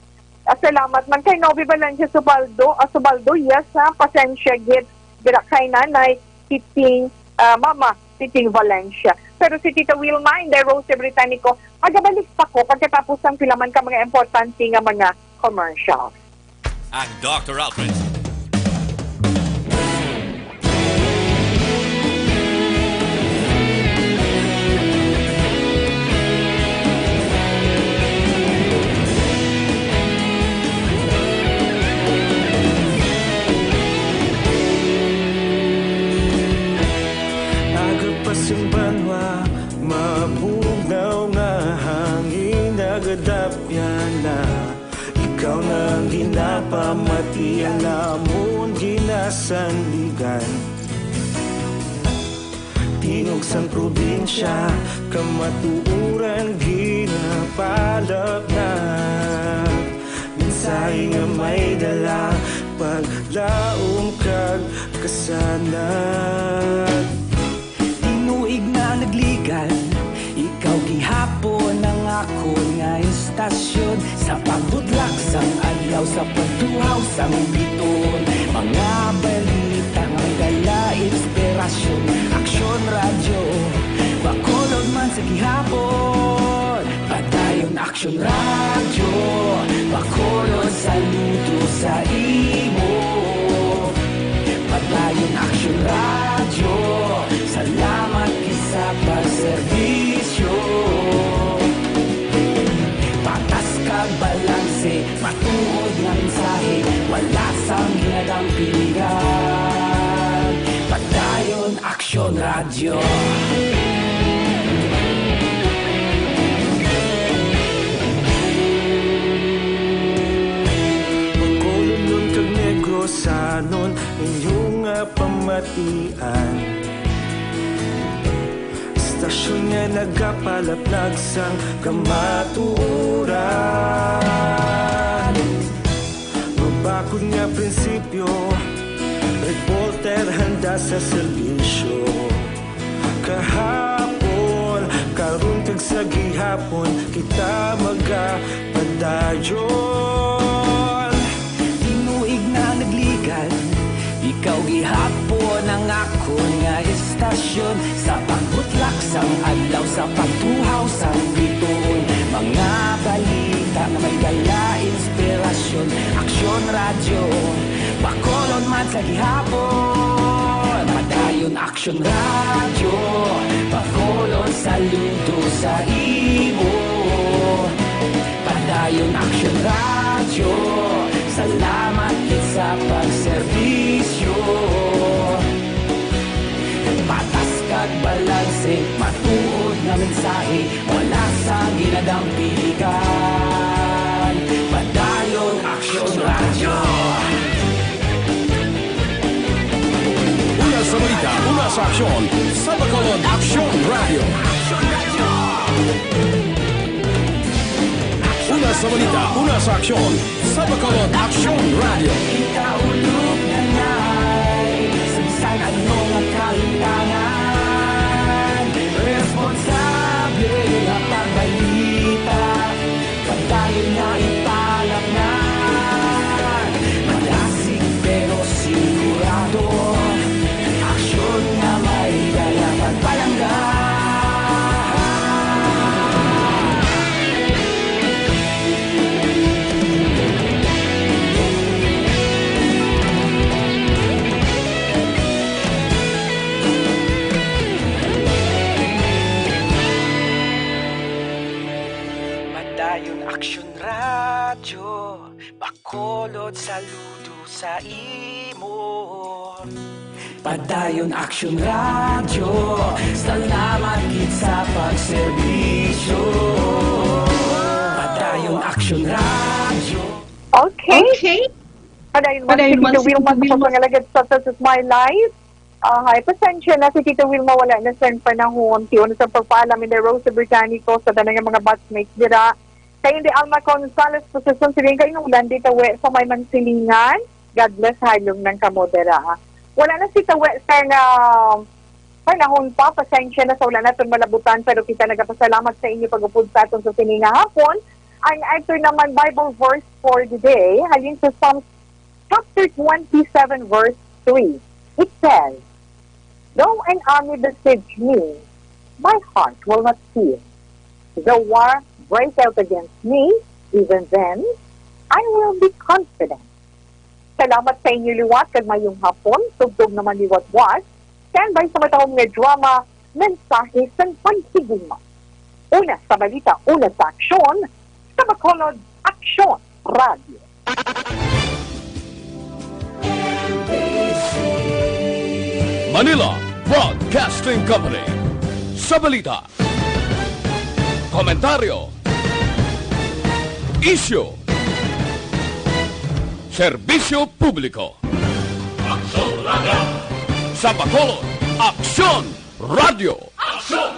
Ah, salamat man kay Novi Valencia Subaldo, ah, Subaldo, yes, ha, pasensya gid dira kay Nanay Titing, ah, Mama Titing Valencia. Pero si Tita Wilma, Inday Rose Britannico, magabalik pa ko pagkatapos sang pila man ka mga importante nga mga commercials. Ang Doctor Alfred. Agapas ang banwa, mabugnaw nga hangin, nagadapyan na. Ikaw na ang ginapamati, ang amon ginasandigan. Tingog sang probinsya, kamatuoran ginapalapnag. Mensahe nga may dala, paglaom kag kasanag. Tinuig na nagligan, ikaw gihapon ang akon nga istasyon. Sa pagbudlak sang adlaw, sa pagtuhaw sang biton, mga balita nga dala inspirasyon. Aksyon Radyo, Bacolod man sa gihapon. Padayon Aksyon Radyo, Bacolod, saludo sa imo. Padayon Aksyon Radyo, salamat gid sa pagserbisyo. Patas kag balanse, matuod nga mensahe, wala sang ginadampingan. Padayon Aksyon Radyo. Bacolodnon kag Negrosanon, inyo nga pamatian. Istasyon nga nagapalaplag sang kamatuoran. Mabakod nga prinsipyo, reporter handa sa serbisyo. Kahapon, karon kag sa gihapon, kita magapadayon. Tinuig na nagligan, ikaw gihapon ang akon nga istasyon. Sa pagbutlak sang adlaw, sa pagtuhaw sang bituon, mga balita nga may dala inspirasyon. Aksyon Radyo, Bacolod man sa gihapon. Padayon Aksyon Radyo, Bacolod, saludo sa imo. Padayon Aksyon Radyo, salamat gid sa pagserbisyo. Patas kag balanse, matuod nga mensahe, wala sa ginadampigan. Padayon Aksyon Radyo. Una sa balita, una sa aksyon, sa Bacolod Aksyon Radyo. Una sa balita, una sa aksyon, sa Bacolod Aksyon Radyo. Ikaulog na na'y sa bisan ano nga kalimtangan. Responsable nga pagbalita, padayon nga ipalatnag. Malasig pero sigurado, aksyon nga may dala pagpalangga. Padayon Aksyon Radyo, Bacolod, saludo sa imo. Padayon Aksyon Radyo, salamat gid sa pagserbisyo. Padayon Aksyon Radyo. Okay. Okay. Padayon man, Padayon si man Tito si Wilma Tito sa Wilma. Pangalagad sa This Is My Life. Ah, hi, pasensya na si Tito Wilma, wala na sa panahon. Tiyo na sa pagpaalam ni Rosa Britannico sa tanan nga mga batchmates dira. Kay hindi Alma Gonzalez, posisyon siling kay Nulan, di tawi sa may Mansilingan. God bless, halong nang kamo dira. Wala na si tawi sa nga panahon pa, pasensya na sa wala naton malabutan, pero kita nagapasalamat sa inyo pag-upod sa aton sa sini nga hapon. Ang aton naman Bible verse for the day, halin sa Psalms chapter twenty-seven, verse three. It says, "Though an army besiege me, my heart will not fear. Though war break out against me, even then, I will be confident." Salamat sa inyo liwat kag mayong hapon. Tubtob naman liwat-wat. Standby sa matahom nga drama, Mensahe sang Paghigugma. Una sa balita, una sa aksyon, sa Bacolod Aksyon Radyo. Manila Broadcasting Company. Sa balita, komentaryo, isyu, serbisyo publiko. Aksyon Radyo. Sa Bacolod, Aksyon Radyo. Aksyon